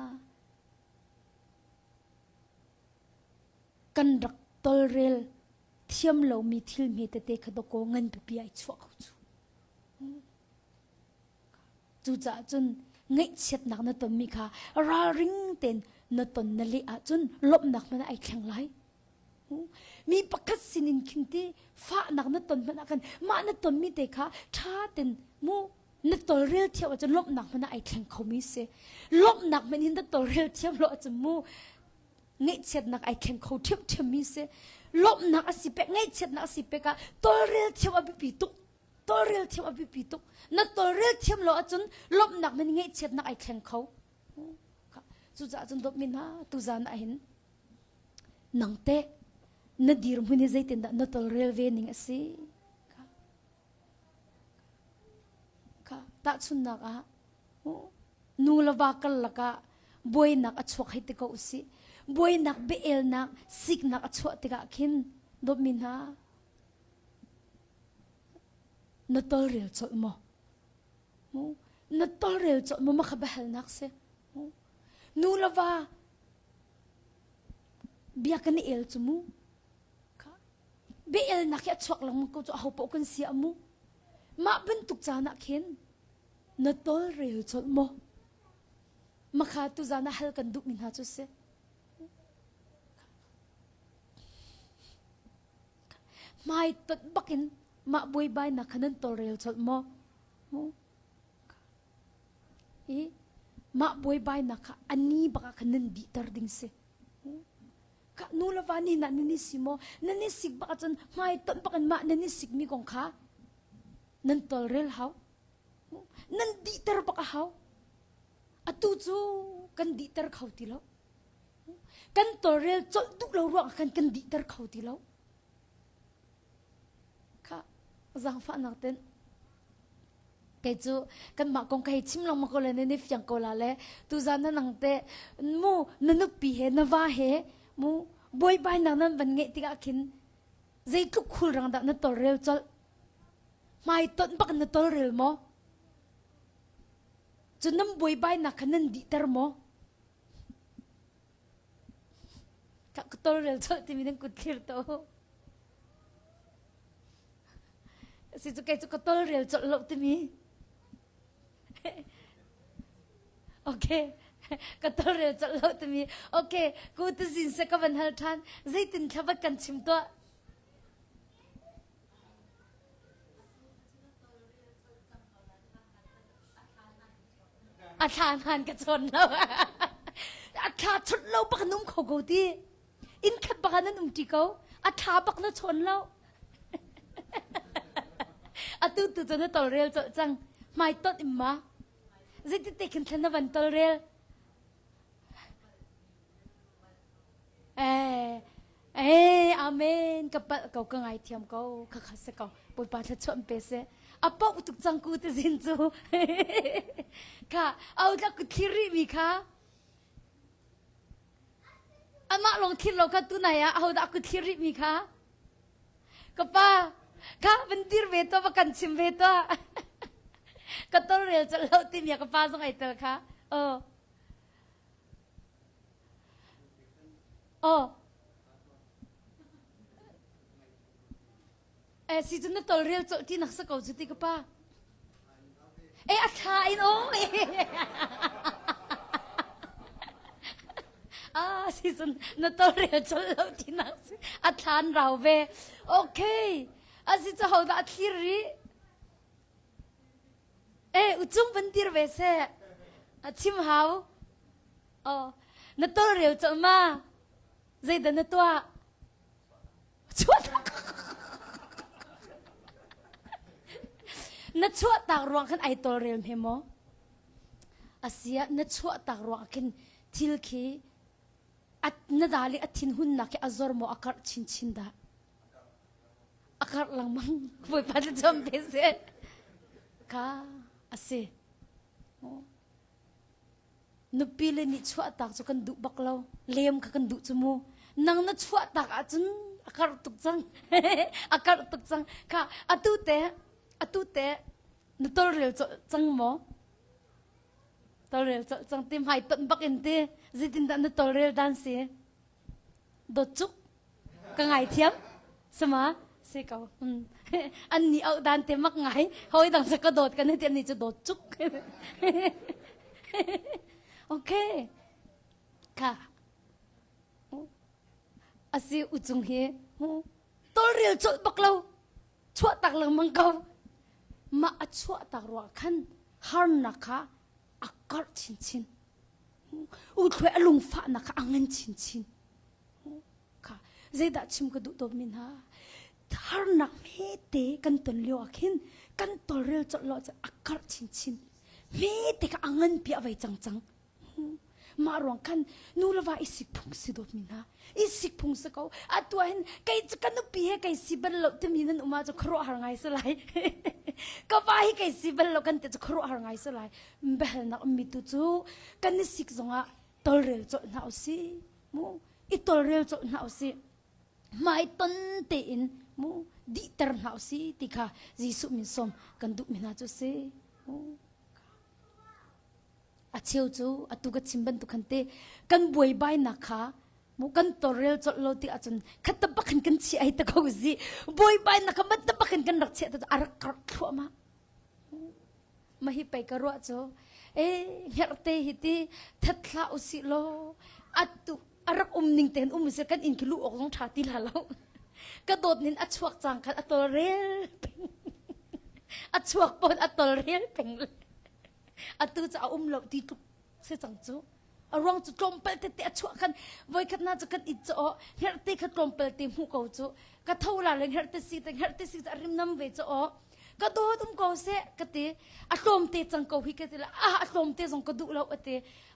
kan rak tolrel thiam lomi thil hme tete kha dawkaw ngan pipi ai chuah ko cu Cucaah cun ngaihchiatnak na tonmi kha ralring tein na ton na leh ahcun lawmhnak hmanh ah ai thleng lai. Mi pakhat sinin khin ti fahnak na ton hmanh ah khan mah na tonmi te kha ṭha tein mu na tolrel thiam ahcun lawmhnak hmanh ah ai thleng khomi si. Lawmhnak hmanh hin na tolrel thiam lo ahcun mu ngaihchiatnak ai thleng kho ṭhiamṭhiammi si. Lawmhnak a si pek, ngaihchiatnak a si pek ah tawlrel thiam a biapi tuk. Tawlrel thiam a biapi tuk. Na tawlrel thiam lo ahcun lawmhnak nan ngaihchiatnak ai thleng kho. Cucaah cun dawtmi hna tuzan ah hin nang teh na dirhmun hi zeitindah na tawlrel ve ning a si? Kha tahchunhnak ah nu le va karlak ah buainak a chuak hei ti ko usih. Buainak biaelnak siknak a chuah tikah khin dawtmi hna na tawlrel colh maw? Na tawlrel colh maw makha biahalnak si. Nu le va bia kan i el cu mu. Biaelnak hi a chuak lengmang ko cu aho paoh kan si a mu. Mah bantuk caan ah khin na tawlrel colh maw? Makha tuzaan ah hal kan duhmi hna cu si. Hmai tonh bakin mah buaibainak kha nan tawlrel colh maw? I mah buaibainak kha a ni bak ah khan nan dihter ding si. Ka nu le va nih nan i si maw? Nan i sik bak ahcun hmai tonh bak in mah nan i sikmi kong kha nan tawlrel hau. Nan dihter bak a hau. Atu cu kan dihter kho ti lo. Kan tawlrel colh duh lo ruangah khan kan dihter kho ti lo. Kha zaangfahnak ten kei cu kanmah kong ka hei chim lengmang ko le na ni fiang ko la le tuzan na nang te mu na nupi he na va he mu buaibainak nan van ngeih tikah khin zeitluk khulrang dah na tolrel colh hmai tonh bak na tolrel maw cu nan buaibainak kha nan dihter maw ka tolrel colh timi nan kut thlir to Si cu kei cu ka tolrel colh lo timi. Okay. Ka tolrel colh lo timi. Okay. Ku tuzin se ka van hal ṭhan. Zeitin thlavat kan chim tuah? A thla hman ka chawn lo. A thla chawnh lo bak num kho ko ti. Inn khat bak ah nan um ṭi ko. A thla bak na chawn lo. Atu tu cu na tolrel colh cang. Hmai tonh in ma. Zeiti te khin thlen na van tolrel. Eh, eh, amen. Ka palh ko, ka ngaithiam ko. Kha kha se ko. Bawipa thluachuah pe seh. A poh tuk cang ku te zin cu. Kha, au tla ku thlir rih mi kha. Amah lawng thlir lo kha tunai ah ahodah ku thlir rih mi kha? Ka pa, kha van dir ve tuah, va kan chim ve tuah. ka tolrel colh lo timi ka pa zong ai tel kha. Oh. Oh. Eh si cu na tolrel colh ti nak sa ko cu ti ka pa. Eh a thla in o. Ah si cun na tolrel colh lo ti nak si. A thlan rau ve. Okay. A si cu ho dah a thlir rih? Eh uchung van dir ve seh. A chim hau. Oh, na tolrel colh ma? Zeidah na tuah? Na chuahtak ruang khan ai tawlrel hme maw? Asiah na chuahtak ruang khin thil khi na dal i a thinhunnak khi a zor maw a karh chinchin dah? A karh lengmang. Bawipa thlacam te seh. Ka a si. Nupi le nih chuahtak cu kan duh bak lo. Lem kha kan duh cu mu. Nang na chuahtak ahcun a karh tuk cang. a karh tuk cang. Kha atu te atu te na tolrel cang maw? Tolrel colh cang ti hmai tonh bak in ti. Zeitindah na tolrel dan si? Dawt cuk ka ngaithiam sama si ko an ni auh dan te mak ngai hawi dang cu ka dawt kan ti an ni cu dawt cuk okay ka asi uchung hi tolrel colh bak lo chuah tak lengmang ko mah a chuah tak ruah khan harnak kha a karh chinchin u thluai a lungfahnak kha a ngan chinchin. Kha. Zeidah chim ka duh dawtmi hna? Harnak hmete kan ton lio ah khin kan tolrel colh lo ahcun a karh chinchin. Hmete kha a nganpi a vei cang cang. Mah ruang khan nu le va i sik phung si dawtmi hna. I sik phung si ko. Atu ah hin kei cu ka nupi he kei si bal lo timi nan um ahcun khuaruahhar ngai si lai. ka va hi kei si bal lo kan ti cu khuaruahhar ngai si lai. Biahalnak ummi tu cu kan i sik zongah tolrel colh hna usih. Mu i tolrel colh hna usih. Hmaiton tein mu dihter hna usih ti kha Jesuh min sawm kan duhmi hna cu si. Mu. A cheu cu atu ka chim bantuk khan te kan buaibainak kha mu kan tawlrel colh lo ti ahcun khat ta bak in kan chiah ai ta ko zi buaibainak kha mat bak in kan rak chiah ta a rak karh thluahmah ma hi pei ka ruah cu e hngerhte hi ti that hlah usih law atu a rak um ning tein um usih kan inn khi luh awk zong ṭha ti la lo ka dawt nin a chuak cang khan a tawlrel peng a chuak pon a tawlrel peng atu cu a um lo ti tluk si cang cu a ruang cu tlawmpal tete a chuah khan voikhat na cu kan it cu aw hngerhte kha tlawmpal te hmuh ko cu ka tho la le hngerhte si te hngerhte si a rim nam ve cu aw ka dawt um ko seh ka ti a tlawmte cang ko hi ka ti la ah a tlawmte zong ka duh lo a ti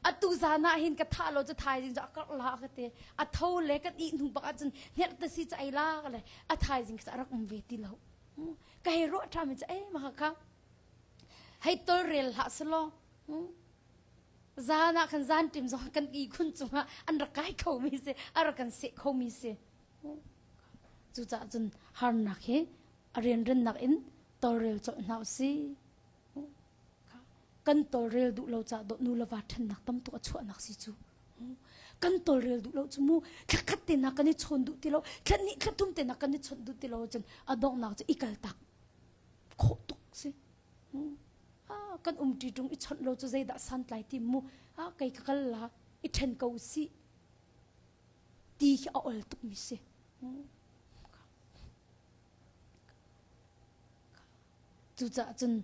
atu zan ah hin ka thah lo cu thaizing cu a karh la ka ti a tho le kan ih hnu bak ahcun hngerhte si cu ei la le a thaizing kha a rak um ve ti lo ka hei ruah ṭha mi cu eh mah kha hei tolrel hlah selaw zan ah khan zan ṭim zong kan ihkhun cungah an rak kai khomi si a rak kan seh khomi si cucaah cun harnak hi a rianrennak in tolrel colh hna usih kan tolrel duh lo caah dawh nu le va ṭhennak tam tuk a chuahnak si cu kan tolrel duh lo cu mu thla khat te na kan i chawn duh ti lo thla hnih thla thum te na kan i chawnh duh ti lo cun a donghnak cu i kal tak khawh tuk si ah kan umṭi ṭung i chawnh lo cu zeidah santlai ti mu ah kei ka kal la i ṭhen ko sih ti hi a ol tuk mi si cucaah cun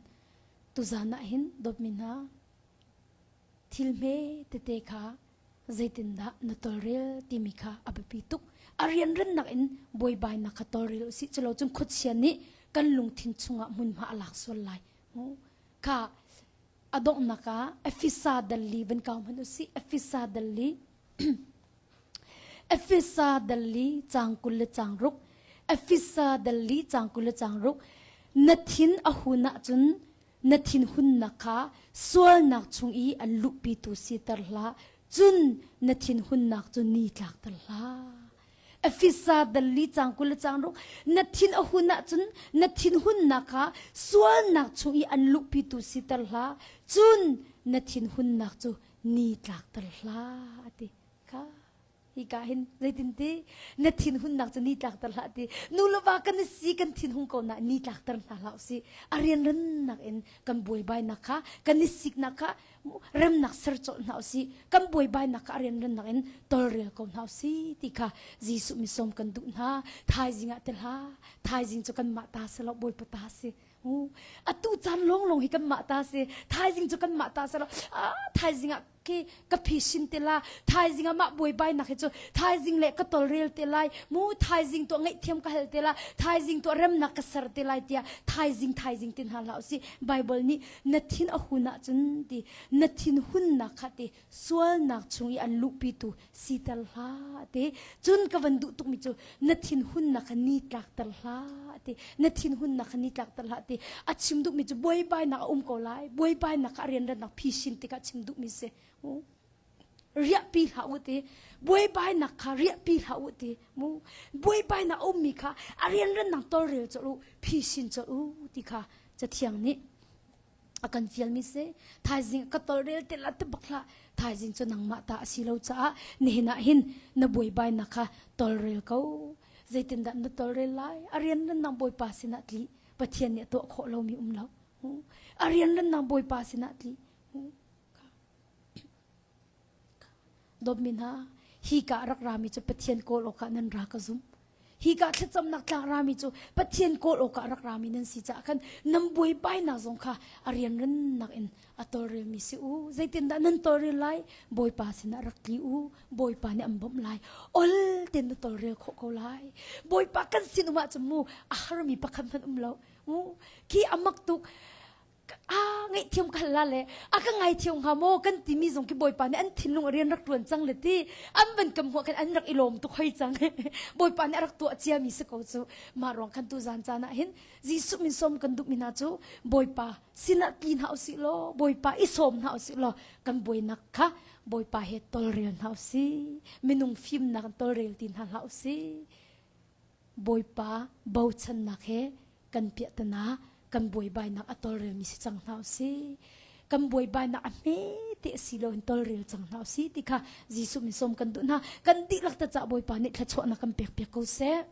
tuzan ah hin dawtmi hna Thil hme tete kha zeitindah na tawlrel timi kha a biapi tuk. A rianrannak in buaibainak kha tawlrel usih. Culo cun khuachia nih kan lungthin chungah hmunhma a lak sual lai. Kha a donghnak ah Efesa dal li van kau hmanh usih. Efesa dal li Efesa dal li caang 20 le caang ruk. Efesa dal li caang 20 le caang ruk. Na thin a hun ahcun na thinhunnak kha sualnak chung i an luhpitu siter hlah, cun na thinhunnak cu ni tlakter hlah. Efesa dal li caang 20 le caang ruk na thin a hun ahcun na thinhunnak kha sualnak chung i an luhpitu siter hlah, cun na thinhunnak cu ni tlakter hlah, a ti. Kha Hika hin zeitinti na thinhunnak cu ni tlakter hlah ti nu le va kan i si kan thinhung ko na ni tlakter hna hlah usih a rianrannak in kan buaibainak kha kan i siknak kha remnak ser colh hna usih kan buaibainak kha a rianrannak in tolrel ko hna usih ti kha Jesuh misawm kan duh hna thaizing ah te hlah thaizing cu kanmah ta si lo Bawipa ta si atu caan lawnglawng hi kanmah ta si thaizing cu kanmah ta si lo thaizing ah khi ka phisin te la thaizing ah mah buaibainak hi cu thaizing le ka tolrel te lai mu thaizing tuah ngaihthiam ka hal te la thaizing tuah remnak ka ser te lai tiah thaizing thaizing ti hna hlah usih bible nih na thin a hun ahcun ti na thin hunnak kha ti sualnak chung i an luhpitu siter hlah ti cun ka van duh tukmi cu na thinhunnak kha ni tlakter hlah ti na thinhunnak kha ni tlakter hlah ti a chim duhmi cu buaibainak a um ko lai buaibainak kha a rianrannak phisin tikah chim duhmi si riahpi hlah u ti buaibainak kha riahpi hlah u ti mu buaibainak a ummi kha a rianrannak tolrel colh u phisin colh u ti kha cathiang nih a kan fialmi si thaizing ka tolrel te la te bak hlah thaizing cu nangmah ta a si lo caah nihin ah hin na buaibainak kha tolrel ko zeitindah na tolrel lai a rian nang bawipa sinah tli pathian nih a tuah khawh lomi um lo a rian nang bawipa sinah tli Dawtmi hna, hi ka rak rami cu Pathian kawl awkah nan ra ka zum. Hi ka thlacamnak tlak rami cu Pathian kawl awkah rak rami nan si caah khan nan buaibainak zong kha a rianrannak in a tawlrelmi si u. Zeitindah nan tawlrel lai? Bawipa sinah rak tli u. Bawipa nih an bawmh lai. Ol tein na tawlrel khawh ko lai. Bawipa kan sin um ahcun mu a harmi pakhat hmanh um lo. Mu khi a mak tuk. A ngaihthiam ka hal la le a ka ngaithiam hnga maw kan timi zong khi Bawipa nih an thinlung a rian rak ṭuan cang le ti an van kam hmuah khan an rak i lawm tuk hoi cang. Bawipa nih a rak tuah ciami si ko cu. Mah ruang khan tu zan caan ah hin Jesuh min sawm kan duhmi hna cu Bawipa sinah tli hna usih law Bawipa i sawm hna usih law kan buainak kha Bawipa he tolrel hna usih. Minung fimnak in tolrel ti hna hlah usih. Bawipa bochannak he kan piahtana kan buaibainak a tolrelmi si cang hna usih. Kan buaibainak a hme te a si lo in tolrel cang hna usih ti kha Jesuh min sawm kan duh hna. Kan dihlak ta cah Bawipa nih thluachuahnak kan pek piak ko seh.